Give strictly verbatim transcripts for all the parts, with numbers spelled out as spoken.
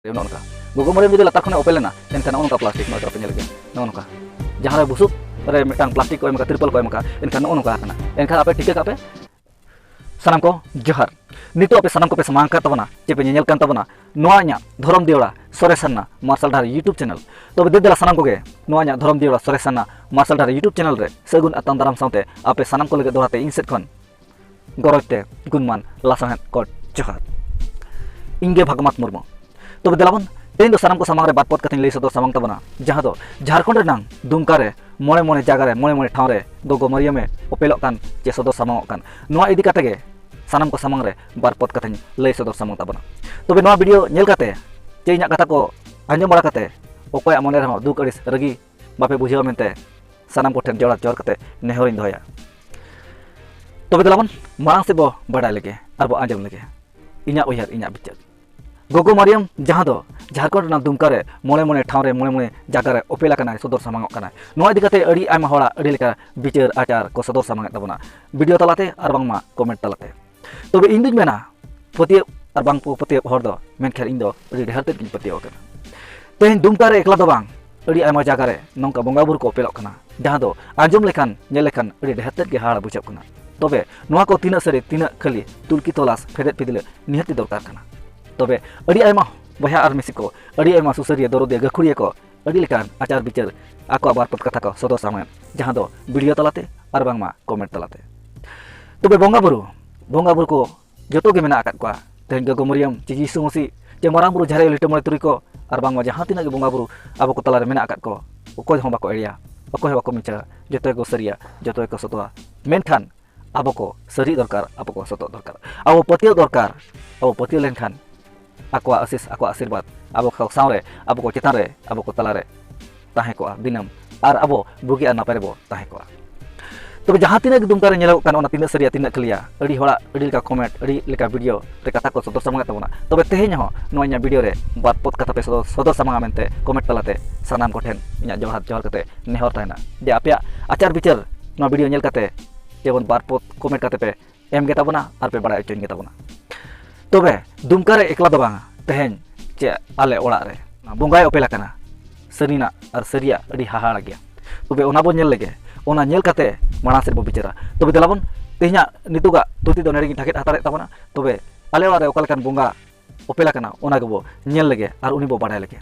ᱱᱚᱜᱼᱚ ᱱᱚᱝᱠᱟ᱾ ᱜᱚᱜᱚ ᱢᱟᱹᱨᱤᱭᱟᱹᱢ ᱡᱩᱫᱤ ᱞᱟᱛᱟᱨ ᱠᱷᱚᱱᱮ ᱚᱯᱮᱞ ᱮᱱᱟ, ᱮᱱᱠᱷᱟᱱ ᱱᱚᱜᱼᱚ ᱱᱚᱝᱠᱟ ᱯᱞᱟᱥᱴᱤᱠ ᱱᱚᱜᱼᱚᱭ ᱛᱚ ᱟᱯᱮ ᱧᱮᱞ ᱜᱮ, ᱱᱚᱜᱼᱚ ᱱᱚᱝᱠᱟ᱾ ᱡᱟᱦᱟᱸ ᱨᱮ ᱵᱩᱥᱩᱵ ᱨᱮ ᱢᱤᱫᱴᱟᱝ ᱯᱞᱟᱥᱴᱤᱠ ᱠᱚ ᱮᱢ ᱟᱠᱟᱫ, ᱛᱤᱨᱯᱚᱞ ᱠᱚ ᱮᱢ ᱟᱠᱟᱫ, ᱮᱱᱠᱷᱟᱱ ᱱᱚᱜᱼᱚ ᱱᱚᱝᱠᱟ ᱟᱠᱟᱱᱟ᱾ ᱮᱱᱠᱷᱟᱱ ᱟᱯᱮ ᱴᱷᱤᱠᱟᱹ ᱠᱟᱜ ᱯᱮ, ᱥᱟᱱᱟᱢ ᱠᱚ ᱡᱚᱦᱟᱨ᱾ ᱱᱤᱛᱚᱜ ᱟᱯᱮ ᱥᱟᱱᱟᱢ ᱠᱚᱯᱮ ᱥᱟᱢᱟᱝ ᱟᱠᱟᱫ ᱛᱟᱵᱚᱱᱟ, ᱪᱮ ᱯᱮ ᱧᱮᱧᱮᱞ ᱠᱟᱱ ᱛᱟᱵᱚᱱᱟ, ᱱᱚᱣᱟ ᱤᱧᱟᱹᱜ ᱫᱷᱚᱨᱚᱢ ᱫᱤᱭᱚᱲᱟ ᱥᱚᱨᱮᱥ ᱥᱟᱨᱱᱟ ᱢᱟᱨᱥᱟᱞ ᱰᱟᱦᱟᱨ YouTube ᱪᱮᱱᱮᱞ᱾ ᱛᱚᱵᱮ ᱫᱮ ᱫᱮᱞᱟ ᱥᱟᱱᱟᱢ ᱠᱚᱜᱮ ᱱᱚᱣᱟ ᱤᱧᱟᱹᱜ ᱫᱷᱚᱨᱚᱢ ᱫᱤᱭᱚᱲᱟ ᱥᱚᱨᱮᱥ ᱥᱟᱨᱱᱟ ᱢᱟᱨᱥᱟᱞ ᱰᱟᱦᱟᱨ YouTube ᱪᱮᱱᱮᱞ ᱨᱮ ᱥᱟᱹᱜᱩᱱ ᱟᱛᱟᱝ ᱫᱟᱨᱟᱢ ᱥᱟᱶᱛᱮ ᱟᱯᱮ ᱥᱟᱱᱟᱢ ᱠᱚ ᱞᱟᱹᱜᱤᱫ ᱫᱚᱦᱲᱟ ᱛᱮ ᱤᱧ ᱥᱮᱫ ᱠᱷᱚᱱ ᱜᱚᱨᱚᱡᱽ ᱛᱮ ᱜᱩᱱᱢᱟᱱ ᱞᱟᱥᱟᱲᱦᱮᱫ ᱠᱚᱴ ᱡᱚᱦᱟᱨ᱾ ᱤᱧ ᱜᱮ ᱵᱷᱟᱜᱽᱢᱟᱛ ᱢᱩᱨᱢᱩ᱾ ᱛᱚᱵᱮ ᱫᱮᱞᱟ ᱵᱚᱱ, ᱛᱮᱦᱮᱧ ᱫᱚ ᱥᱟᱱᱟᱢ ᱠᱚ ᱥᱟᱢᱟᱝ ᱨᱮ ᱵᱟᱨ ᱯᱚᱫ ᱠᱟᱛᱷᱟᱧ ᱞᱟᱹᱭ ᱥᱚᱫᱚᱨ ᱥᱟᱢᱟᱝ ᱛᱟᱵᱚᱱᱟ, ᱡᱟᱦᱟᱸ ᱫᱚ ᱡᱷᱟᱲᱠᱷᱚᱸᱰ ᱨᱮᱱᱟᱝ ᱫᱩᱢᱠᱟ ᱨᱮ ᱢᱚᱬᱮ ᱢᱚᱬᱮ ᱡᱟᱭᱜᱟ ᱨᱮ ᱢᱚᱬᱮ ᱢᱚᱬᱮ ᱴᱷᱟᱶ ᱨᱮ ᱜᱚᱜᱚ ᱢᱟᱹᱨᱤᱭᱟᱹᱢᱮ ᱚᱯᱮᱞᱚᱜ ᱠᱟᱱ ᱪᱮ ᱥᱚᱫᱚᱨ ᱥᱟᱢᱟᱝᱚᱜ ᱠᱟᱱ, ᱱᱚᱣᱟ ᱤᱫᱤ ᱠᱟᱛᱮ ᱜᱮ ᱥᱟᱱᱟᱢ ᱠᱚ ᱥᱟᱢᱟᱝ ᱨᱮ ᱵᱟᱨ ᱯᱚᱫ ᱠᱟᱛᱷᱟᱧ ᱞᱟᱹᱭ ᱥᱚᱫᱚᱨ ᱥᱟᱢᱟᱝ ᱛᱟᱵᱚᱱᱟ᱾ ᱛᱚᱵᱮ ᱱᱚᱣᱟ ᱵᱷᱤᱰᱤᱭᱳ ᱧᱮᱞ ᱠᱟᱛᱮ ᱪᱮ ᱤᱧᱟᱹᱜ ᱠᱟᱛᱷᱟ ᱠᱚ ᱟᱸᱡᱚᱢ ᱵᱟᱲᱟ ᱠᱟᱛᱮ ᱚᱠᱚᱭᱟᱜ ᱢᱚᱱᱮ ᱨᱮᱦᱚᱸ ᱫᱩᱠ ᱟᱹᱲᱤᱥ ᱨᱟᱹᱜᱤ ᱵᱟᱯᱮ ᱵᱩᱡᱷᱟᱹᱣᱟ ᱢᱮᱱᱛᱮ ᱥᱟᱱᱟᱢ ᱠᱚᱴᱷᱮᱱ ᱡᱚᱲᱟ ᱡᱚᱦᱟᱨ ᱠᱟᱛᱮ ᱱᱮᱦᱚᱨᱤᱧ ᱫᱚᱦᱚᱭᱟ᱾ ᱛᱚᱵᱮ ᱫᱮᱞᱟ ᱵᱚᱱ ᱢᱟᱲᱟᱝ ᱥᱮᱫ ᱵᱚ ᱵᱟᱰᱟᱭ ᱞᱮᱜᱮ ᱟᱨ ᱵᱚ ᱟᱸᱡᱚᱢ ᱞᱮᱜᱮ ᱤᱧᱟᱹᱜ ᱩᱭᱦᱟᱹᱨ, ᱤᱧᱟᱹᱜ ᱵᱤᱪᱟᱹᱨ᱾ ᱜᱚᱜᱚ ᱢᱟᱨᱤᱭᱟᱢ, ᱡᱟᱦᱟᱸ ᱫᱚ ᱡᱷᱟᱲᱠᱷᱚᱸᱰ ᱨᱮᱱᱟᱜ ᱫᱩᱢᱠᱟ ᱨᱮ ᱢᱚᱬᱮ ᱢᱚᱬᱮ ᱴᱷᱟᱶ ᱨᱮ ᱢᱚᱬᱮ ᱢᱚᱬᱮ ᱡᱟᱭᱜᱟ ᱨᱮ ᱚᱯᱮᱞ ᱟᱠᱟᱱᱟᱭ, ᱥᱚᱫᱚᱨ ᱥᱟᱢᱟᱝᱚᱜ ᱠᱟᱱᱟᱭ, ᱱᱚᱣᱟ ᱤᱫᱤ ᱠᱟᱛᱮ ᱟᱹᱰᱤ ᱟᱭᱢᱟ ᱦᱚᱲᱟᱜ ᱟᱹᱰᱤ ᱞᱮᱠᱟ ᱵᱤᱪᱟᱹᱨ ᱟᱪᱟᱨ ᱠᱚ ᱥᱚᱫᱚᱨ ᱥᱟᱢᱟᱝᱮᱫ ᱛᱟᱵᱚᱱᱟ, ᱵᱷᱤᱰᱤᱭᱳ ᱛᱟᱞᱟᱛᱮ ᱟᱨ ᱵᱟᱝᱢᱟ ᱠᱚᱢᱮᱱᱴ ᱛᱟᱞᱟᱛᱮ᱾ ᱛᱚᱵᱮ ᱤᱧ ᱫᱩᱧ ᱢᱮᱱᱟ, ᱯᱟᱹᱛᱭᱟᱹᱣ ᱟᱨ ᱵᱟᱝ ᱯᱟᱹᱛᱭᱟᱹᱣ ᱦᱚᱲ ᱫᱚ, ᱢᱮᱱᱠᱷᱟᱱ ᱤᱧ ᱫᱚ ᱟᱹᱰᱤ ᱰᱷᱮᱨ ᱛᱮᱫ ᱜᱤᱧ ᱯᱟᱹᱛᱭᱟᱹᱣ ᱟᱠᱟᱱᱟ᱾ ᱛᱮᱦᱮᱧ ᱫᱩᱢᱠᱟ ᱨᱮ ᱮᱠᱞᱟ ᱫᱚ ᱵᱟᱝ, ᱟᱹᱰᱤ ᱟᱭᱢᱟ ᱡᱟᱭᱜᱟ ᱨᱮ ᱱᱚᱝᱠᱟ ᱵᱚᱸᱜᱟ ᱵᱩᱨᱩ ᱠᱚ ᱚᱯᱮᱞᱚᱜ ᱠᱟᱱᱟ, ᱡᱟᱦᱟᱸ ᱫᱚ ᱟᱸᱡᱚᱢ ᱞᱮᱠᱷᱟᱱ, ᱧᱮᱞ ᱞᱮᱠᱷᱟᱱ ᱟᱹᱰᱤ ᱰᱷᱮᱨ ᱛᱮᱫ ᱜᱮ ᱦᱟᱦᱟᱲᱟ ᱵᱩᱡᱷᱟᱹᱜ ᱠᱟᱱᱟ᱾ ᱛᱚᱵᱮ ᱱᱚᱣᱟ ᱠᱚ ᱛᱤᱱᱟᱹᱜ ᱥᱟᱹᱨᱤ, ᱛᱤᱱᱟᱹᱜ ᱠᱷᱟᱹᱞᱤ, ᱛᱩᱞᱠᱤ ᱛᱚᱞᱟᱥ, ᱯᱷᱮᱰᱮᱫ ᱯᱤᱫᱞᱟᱹ ᱱᱤᱦᱟᱹᱛᱤ ᱫᱚᱨᱠᱟᱨ ᱠᱟᱱᱟ᱾ ᱛᱚᱵᱮ ᱟᱹᱰᱤ ᱟᱭᱢᱟ ᱵᱚᱭᱦᱟ ᱟᱨ ᱢᱤᱥᱤ ᱠᱚ, ᱟᱹᱰᱤ ᱟᱭᱢᱟ ᱥᱩᱥᱟᱹᱨᱤᱭᱟᱹ, ᱫᱚᱨᱚᱫᱤᱭᱟᱹ, ᱜᱟᱹᱠᱷᱩᱲᱤᱭᱟᱹ ᱠᱚ ᱟᱹᱰᱤ ᱞᱮᱠᱟᱱ ᱟᱪᱟᱨ ᱵᱤᱪᱟᱹᱨ ᱟᱠᱚᱣᱟᱜ ᱵᱟᱨ ᱯᱚᱫ ᱠᱟᱛᱷᱟ ᱠᱚ ᱥᱚᱫᱚᱨ ᱥᱟᱢᱟᱝ, ᱡᱟᱦᱟᱸ ᱫᱚ ᱵᱷᱤᱰᱤᱭᱳ ᱛᱟᱞᱟᱛᱮ ᱟᱨ ᱵᱟᱝᱢᱟ ᱠᱚᱢᱮᱱᱴ ᱛᱟᱞᱟᱛᱮ᱾ ᱛᱚᱵᱮ ᱵᱚᱸᱜᱟ ᱵᱩᱨᱩ, ᱵᱚᱸᱜᱟ ᱵᱩᱨᱩ ᱠᱚ ᱡᱚᱛᱚ ᱜᱮ ᱢᱮᱱᱟᱜ ᱟᱠᱟᱫ ᱠᱚᱣᱟ᱾ ᱛᱮᱦᱮᱧ ᱜᱚᱜᱚ ᱢᱟᱨᱤᱭᱟᱢ ᱪᱮ ᱡᱤᱥᱩ ᱢᱟᱹᱥᱤ ᱪᱮ ᱢᱟᱨᱟᱝ ᱵᱩᱨᱩ, ᱡᱟᱦᱮᱨ ᱟᱭᱳ, ᱞᱤᱴᱟᱹ ᱢᱚᱬᱮ ᱛᱩᱨᱩᱭ ᱠᱚ ᱟᱨ ᱵᱟᱝᱢᱟ ᱡᱟᱦᱟᱸ ᱛᱤᱱᱟᱹᱜ ᱜᱮ ᱵᱚᱸᱜᱟ ᱵᱩᱨᱩ ᱟᱵᱚ ᱠᱚ ᱛᱟᱞᱟᱨᱮ ᱢᱮᱱᱟᱜ ᱟᱠᱟᱫ ᱠᱚ, ᱚᱠᱚᱭ ᱦᱚᱸ ᱵᱟᱠᱚ ᱮᱲᱮᱭᱟ, ᱚᱠᱚᱭ ᱦᱚᱸ ᱵᱟᱠᱚ ᱢᱤᱪᱷᱟᱹ, ᱡᱚᱛᱚ ᱜᱮᱠᱚ ᱥᱟᱹᱨᱤᱭᱟ, ᱡᱚᱛᱚ ᱜᱮᱠᱚ ᱥᱚᱛᱚᱜᱼᱟ᱾ ᱢᱮᱱᱠᱷᱟᱱ ᱟᱵᱚ ᱠᱚ ᱥᱟᱹᱨᱤ ᱫᱚᱨᱠᱟᱨ, ᱟᱵᱚ ᱠᱚ ᱥᱚᱛᱚᱜ ᱫᱚᱨᱠᱟᱨ, ᱟᱵᱚ ᱯᱟᱹᱛᱭᱟᱹᱣ ᱫᱚᱨᱠᱟᱨ᱾ ᱟᱵᱚ ᱯᱟᱹᱛᱭᱟᱹᱣ ᱞᱮᱱᱠᱷᱟᱱ ᱟᱠᱚᱣᱟᱜ ᱟᱥᱤᱥ, ᱟᱠᱚᱣᱟᱜ ᱟᱥᱤᱨᱵᱟᱫᱽ ᱟᱵᱚ ᱠᱚ ᱥᱟᱶᱨᱮ, ᱟᱵᱚ ᱠᱚ ᱪᱮᱛᱟᱱ ᱨᱮ, ᱟᱵᱚ ᱠᱚ ᱛᱟᱞᱟᱨᱮ ᱛᱟᱦᱮᱸ ᱠᱚᱜᱼᱟ ᱫᱤᱱᱟᱹᱢ, ᱟᱨ ᱟᱵᱚ ᱵᱩᱜᱤ ᱟᱨ ᱱᱟᱯᱟᱭ ᱨᱮᱵᱚ ᱛᱟᱦᱮᱸ ᱠᱚᱜᱼᱟ᱾ ᱛᱚᱵᱮ ᱡᱟᱦᱟᱸ ᱛᱤᱱᱟᱹᱜ ᱜᱮ ᱫᱩᱢᱠᱟ ᱨᱮ ᱧᱮᱞᱚᱜᱚᱜ ᱠᱟᱱ, ᱚᱱᱟ ᱛᱤᱱᱟᱹᱜ ᱥᱟᱹᱨᱤᱭᱟ, ᱛᱤᱱᱟᱹᱜ ᱠᱷᱟᱹᱞᱤᱭᱟ, ᱟᱹᱰᱤ ᱦᱚᱲᱟᱜ ᱟᱹᱰᱤ ᱞᱮᱠᱟ ᱠᱚᱢᱮᱱᱴ, ᱟᱹᱰᱤ ᱞᱮᱠᱟ ᱵᱷᱤᱰᱤᱭᱳ ᱨᱮ ᱠᱟᱛᱷᱟ ᱠᱚ ᱥᱚᱫᱚᱨ ᱥᱟᱢᱟᱝᱮᱫ ᱛᱟᱵᱚᱱᱟ᱾ ᱛᱚᱵᱮ ᱛᱮᱦᱮᱧ ᱦᱚᱸ ᱱᱚᱣᱟ ᱤᱧᱟᱹᱜ ᱵᱷᱤᱰᱤᱭᱳ ᱨᱮ ᱵᱟᱨ ᱯᱚᱫ ᱠᱟᱛᱷᱟ ᱯᱮ ᱥᱚᱫᱚᱨ, ᱥᱚᱫᱚᱨ ᱥᱟᱢᱟᱝᱟ ᱢᱮᱱᱛᱮ ᱠᱚᱢᱮᱱᱴ ᱛᱟᱞᱟᱛᱮ ᱥᱟᱱᱟᱢ ᱠᱚᱴᱷᱮᱱ ᱤᱧᱟᱹᱜ ᱡᱚᱦᱟᱨ, ᱡᱚᱦᱟᱨ ᱠᱟᱛᱮ ᱱᱮᱦᱚᱨ ᱛᱟᱦᱮᱱᱟ ᱡᱮ ᱟᱯᱮᱭᱟᱜ ᱟᱪᱟᱨ ᱵᱤᱪᱟᱹᱨ ᱱᱚᱣᱟ ᱵᱷᱤᱰᱤᱭᱳ ᱧᱮᱞ ᱠᱟᱛᱮ ᱡᱮᱢᱚᱱ ᱵᱟᱨ ᱯᱚᱫ ᱠᱚᱢᱮᱱᱴ ᱠᱟᱛᱮ ᱯᱮ ᱮᱢ ᱜᱮ ᱛᱟᱵᱚᱱᱟ ᱟᱨ ᱯᱮ ᱵᱟᱲᱟᱭ ᱦᱚᱪᱚᱧ ᱜᱮ ᱛᱟᱵᱚᱱᱟ᱾ ᱛᱚᱵᱮ ᱫᱩᱢᱠᱟ ᱨᱮ ᱮᱠᱞᱟ ᱫᱚ ᱵᱟᱝ, ᱛᱮᱦᱮᱧ ᱪᱮ ᱟᱞᱮ ᱚᱲᱟᱜ ᱨᱮ ᱵᱚᱸᱜᱟᱭ ᱚᱯᱮᱞ ᱟᱠᱟᱱᱟ, ᱥᱟᱹᱨᱤᱱᱟᱜ ᱟᱨ ᱥᱟᱹᱨᱤᱭᱟᱜ ᱟᱹᱰᱤ ᱦᱟᱦᱟᱲᱟ ᱜᱮᱭᱟ᱾ ᱛᱚᱵᱮ ᱚᱱᱟ ᱵᱚᱱ ᱧᱮᱞ ᱞᱮᱜᱮ, ᱚᱱᱟ ᱧᱮᱞ ᱠᱟᱛᱮ ᱢᱟᱲᱟᱝ ᱥᱮᱫ ᱵᱚ ᱵᱤᱪᱟᱹᱨᱟ᱾ ᱛᱚᱵᱮ ᱫᱮᱞᱟ ᱵᱚᱱ, ᱛᱮᱦᱮᱧᱟᱜ ᱱᱤᱛᱚᱜᱟᱜ ᱛᱷᱩᱛᱤ ᱫᱚ ᱱᱚᱰᱮ ᱜᱤᱧ ᱰᱷᱟᱠᱮᱫ ᱦᱟᱛᱟᱲᱮᱫ ᱛᱟᱵᱚᱱᱟ᱾ ᱛᱚᱵᱮ ᱟᱞᱮ ᱚᱲᱟᱜ ᱨᱮ ᱚᱠᱟ ᱞᱮᱠᱟᱱ ᱵᱚᱸᱜᱟ ᱚᱯᱮᱞ ᱟᱠᱟᱱᱟ, ᱚᱱᱟ ᱜᱮᱵᱚ ᱧᱮᱞ ᱞᱮᱜᱮ ᱟᱨ ᱩᱱᱤ ᱵᱚ ᱵᱟᱲᱟᱭ ᱞᱮᱜᱮ᱾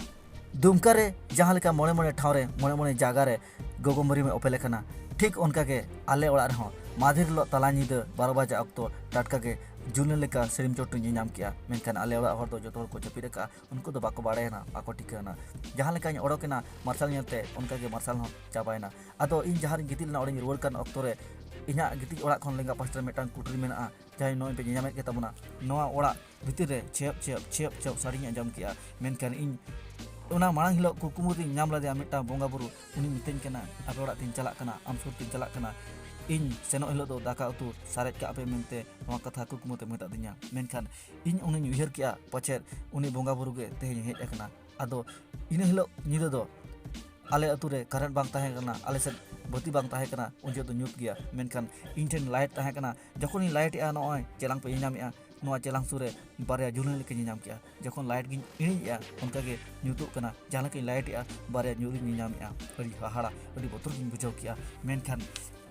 ᱫᱩᱢᱠᱟ ᱨᱮ ᱡᱟᱦᱟᱸ ᱞᱮᱠᱟ ᱢᱚᱬᱮ ᱢᱚᱬᱮ ᱴᱷᱟᱶ ᱨᱮ, ᱢᱚᱬᱮ ᱢᱚᱬᱮ ᱡᱟᱭᱜᱟ ᱨᱮ ᱜᱚᱜᱚ ᱢᱟᱹᱨᱤᱢ ᱮ ᱚᱯᱮᱞ ᱟᱠᱟᱱᱟ, ᱴᱷᱤᱠ ᱚᱱᱠᱟ ᱜᱮ ᱟᱞᱮ ᱚᱲᱟᱜ ᱨᱮᱦᱚᱸ ᱢᱟᱫᱷᱮᱨ ᱦᱤᱞᱳᱜ ᱛᱟᱞᱟ ᱧᱤᱫᱟᱹ ᱵᱟᱨᱚ ᱵᱟᱡᱟ ᱚᱠᱛᱚ ᱴᱟᱴᱠᱟ ᱜᱮ ᱡᱩᱞᱮᱱ ᱞᱮᱠᱟ ᱥᱤᱲᱤᱢ ᱪᱚᱴ ᱤᱧ ᱧᱮᱧᱟᱢ ᱠᱮᱜᱼᱟ᱾ ᱢᱮᱱᱠᱷᱟᱱ ᱟᱞᱮ ᱚᱲᱟᱜ ᱦᱚᱲ ᱫᱚ ᱡᱚᱛᱚ ᱦᱚᱲ ᱠᱚ ᱡᱟᱹᱯᱤᱫ ᱟᱠᱟᱫᱼᱟ, ᱩᱱᱠᱩ ᱫᱚ ᱵᱟᱠᱚ ᱵᱟᱲᱟᱭᱮᱱᱟ, ᱵᱟᱠᱚ ᱴᱷᱤᱠᱟᱹᱱᱟ᱾ ᱡᱟᱦᱟᱸ ᱞᱮᱠᱟᱧ ᱚᱰᱚᱠᱮᱱᱟ ᱢᱟᱨᱥᱟᱞ ᱧᱮᱞᱛᱮ, ᱚᱱᱠᱟ ᱜᱮ ᱢᱟᱨᱥᱟᱞ ᱦᱚᱸ ᱪᱟᱵᱟᱭᱮᱱᱟ᱾ ᱟᱫᱚ ᱤᱧ ᱡᱟᱦᱟᱸ ᱨᱤᱧ ᱜᱤᱛᱤᱡ ᱞᱮᱱᱟ, ᱚᱸᱰᱮᱧ ᱨᱩᱣᱟᱹᱲ ᱠᱟᱱ ᱚᱠᱛᱚ ᱨᱮ ᱤᱧᱟᱹᱜ ᱜᱤᱛᱤᱡ ᱚᱲᱟᱜ ᱠᱷᱚᱱ ᱞᱮᱸᱜᱟ ᱯᱟᱥᱴᱟ ᱨᱮ ᱢᱤᱫᱴᱟᱝ ᱠᱩᱴᱨᱤ ᱢᱮᱱᱟᱜᱼᱟ, ᱡᱟᱦᱟᱸᱭ ᱱᱚᱜᱼᱚᱭ ᱯᱮ ᱧᱮᱧᱟᱢᱮᱫ ᱜᱮ ᱛᱟᱵᱚᱱᱟ᱾ ᱱᱚᱣᱟ ᱚᱲᱟᱜ ᱵᱷᱤᱛᱤᱨ ᱨᱮ ᱪᱷᱮᱯ ᱪᱷᱮᱯ ᱪᱷᱮᱯ ᱪᱷᱮᱯ ᱥᱟᱰᱮᱧ ᱟᱸᱡᱚᱢ ᱠᱮᱜᱼᱟ᱾ ᱢᱮᱱᱠᱷᱟᱱ ᱤᱧ ᱚᱱᱟ ᱢᱟᱲᱟᱝ ᱦᱤᱞᱳᱜ ᱠᱩᱠᱢᱩ ᱨᱤᱧ ᱧᱟᱢ ᱞᱮᱫᱮᱭᱟ ᱢᱤᱫᱴᱟᱝ ᱵᱚᱸᱜᱟ ᱵᱩᱨᱩ, ᱩᱱᱤ ᱢᱤᱛᱟᱹᱧ ᱠᱟᱱᱟ, "ᱟᱯᱮ ᱚᱲᱟᱜ ᱛᱤᱧ ᱪᱟᱞᱟᱜ ᱠᱟᱱᱟ, ᱟᱢ ᱥᱩᱨ ᱛᱤᱧ ᱪᱟᱞᱟᱜ ᱠᱟᱱᱟ, ᱤᱧ ᱥᱮᱱᱚᱜ ᱦᱤᱞᱳᱜ ᱫᱚ ᱫᱟᱠᱟ ᱩᱛᱩ ᱥᱟᱨᱮᱡ ᱠᱟᱜ ᱯᱮ" ᱢᱮᱱᱛᱮ ᱱᱚᱣᱟ ᱠᱟᱛᱷᱟ ᱠᱩᱠᱢᱩ ᱛᱮ ᱢᱮᱛᱟᱫᱤᱧᱟ᱾ ᱢᱮᱱᱠᱷᱟᱱ ᱤᱧ ᱩᱱᱤᱧ ᱩᱭᱦᱟᱹᱨ ᱠᱮᱜᱼᱟ, ᱯᱟᱪᱮᱫ ᱩᱱᱤ ᱵᱚᱸᱜᱟ ᱵᱩᱨᱩ ᱜᱮ ᱛᱮᱦᱮᱧ ᱦᱮᱡ ᱟᱠᱟᱱᱟ᱾ ᱟᱫᱚ ᱤᱱᱟᱹ ᱦᱤᱞᱳᱜ ᱧᱤᱫᱟᱹ ᱫᱚ ᱟᱞᱮ ᱟᱹᱛᱩ ᱨᱮ ᱠᱟᱨᱮᱱᱴ ᱵᱟᱝ ᱛᱟᱦᱮᱸ ᱠᱟᱱᱟ, ᱟᱞᱮ ᱥᱮᱫ ᱵᱟᱹᱛᱤ ᱵᱟᱝ ᱛᱟᱦᱮᱸ ᱠᱟᱱᱟ, ᱩᱱ ᱡᱚᱦᱚᱜ ᱫᱚ ᱧᱩᱛ ᱜᱮᱭᱟ᱾ ᱢᱮᱱᱠᱷᱟᱱ ᱤᱧ ᱴᱷᱮᱱ ᱞᱟᱭᱤᱴ ᱛᱟᱦᱮᱸ ᱠᱟᱱᱟ᱾ ᱡᱚᱠᱷᱚᱱᱤᱧ ᱞᱟᱭᱤᱴ ᱮᱜᱼᱟ, ᱱᱚᱜᱼᱚᱭ ᱪᱮᱞᱟᱝ ᱯᱮ ᱧᱮᱧᱟᱢᱮᱜᱼᱟ, ᱱᱚᱣᱟ ᱪᱮᱞᱟᱝ ᱥᱩᱨ ᱨᱮ ᱵᱟᱨᱭᱟ ᱡᱩᱞᱟᱹᱱ ᱞᱮᱠᱟᱧ ᱧᱮᱧᱟᱢ ᱠᱮᱜᱼᱟ᱾ ᱡᱚᱠᱷᱚᱱ ᱞᱟᱭᱤᱴ ᱜᱤᱧ ᱤᱬᱤᱡ ᱮᱜᱼᱟ, ᱚᱱᱠᱟ ᱜᱮ ᱧᱩᱛᱩᱜ ᱠᱟᱱᱟ᱾ ᱡᱟᱦᱟᱸ ᱞᱮᱠᱟᱧ ᱞᱟᱭᱤᱴ ᱮᱜᱼᱟ, ᱵᱟᱨᱭᱟ ᱧᱩᱞᱤᱧ ᱧᱮᱧᱟᱢᱮᱜᱼᱟ᱾ ᱟᱹᱰᱤ ᱦᱟᱦᱟᱲᱟ, ᱟᱹᱰᱤ ᱵᱚᱛᱚᱨ ᱜᱤᱧ ᱵᱩᱡᱷᱟᱹᱣ ᱠᱮᱜᱼᱟ᱾ ᱢᱮᱱᱠᱷᱟᱱ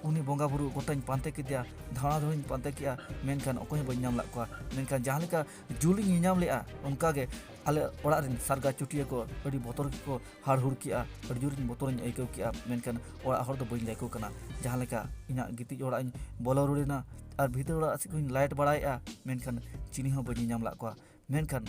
ᱩᱱᱤ ᱵᱚᱸᱜᱟ ᱵᱩᱨᱩ ᱜᱚᱴᱟᱧ ᱯᱟᱱᱛᱮ ᱠᱮᱫᱮᱭᱟ, ᱫᱷᱟᱶᱬᱟ ᱫᱷᱟᱹᱣᱲᱤᱧ ᱯᱟᱱᱛᱮ ᱠᱮᱜᱼᱟ, ᱢᱮᱱᱠᱷᱟᱱ ᱚᱠᱚᱭ ᱦᱚᱸ ᱵᱟᱹᱧ ᱧᱟᱢ ᱞᱮᱫ ᱠᱚᱣᱟ᱾ ᱢᱮᱱᱠᱷᱟᱱ ᱡᱟᱦᱟᱸ ᱞᱮᱠᱟ ᱡᱩᱞᱤᱧ ᱧᱮᱧᱟᱢ ᱞᱮᱜᱼᱟ, ᱚᱱᱠᱟ ᱜᱮ ᱟᱞᱮ ᱚᱲᱟᱜ ᱨᱮᱱ ᱥᱟᱨᱜᱟ ᱪᱩᱴᱤᱭᱟᱹ ᱠᱚ ᱟᱹᱰᱤ ᱵᱚᱛᱚᱨ ᱜᱮᱠᱚ ᱦᱟᱲᱦᱩᱲ ᱠᱮᱜᱼᱟ, ᱟᱹᱰᱤ ᱡᱳᱨᱤᱧ ᱵᱚᱛᱚᱨᱤᱧ ᱟᱹᱭᱠᱟᱹᱣ ᱠᱮᱜᱼᱟ᱾ ᱢᱮᱱᱠᱷᱟᱱ ᱚᱲᱟᱜ ᱦᱚᱲ ᱫᱚ ᱵᱟᱹᱧ ᱞᱟᱹᱭ ᱟᱠᱚ ᱠᱟᱱᱟ᱾ ᱡᱟᱦᱟᱸ ᱞᱮᱠᱟ ᱤᱧᱟᱹᱜ ᱜᱤᱛᱤᱡ ᱚᱲᱟᱜ ᱤᱧ ᱵᱚᱞᱚ ᱨᱩᱣᱟᱹᱲᱮᱱᱟ ᱟᱨ ᱵᱷᱤᱛᱟᱹᱨ ᱚᱲᱟᱜ ᱥᱮᱫ ᱠᱷᱚᱱᱤᱧ ᱞᱟᱭᱤᱴ ᱵᱟᱲᱟᱭᱮᱜᱼᱟ, ᱢᱮᱱᱠᱷᱟᱱ ᱪᱤᱞᱤ ᱦᱚᱸ ᱵᱟᱹᱧ ᱧᱮᱧᱟᱢ ᱞᱮᱫ ᱠᱚᱣᱟ᱾ ᱢᱮᱱᱠᱷᱟᱱ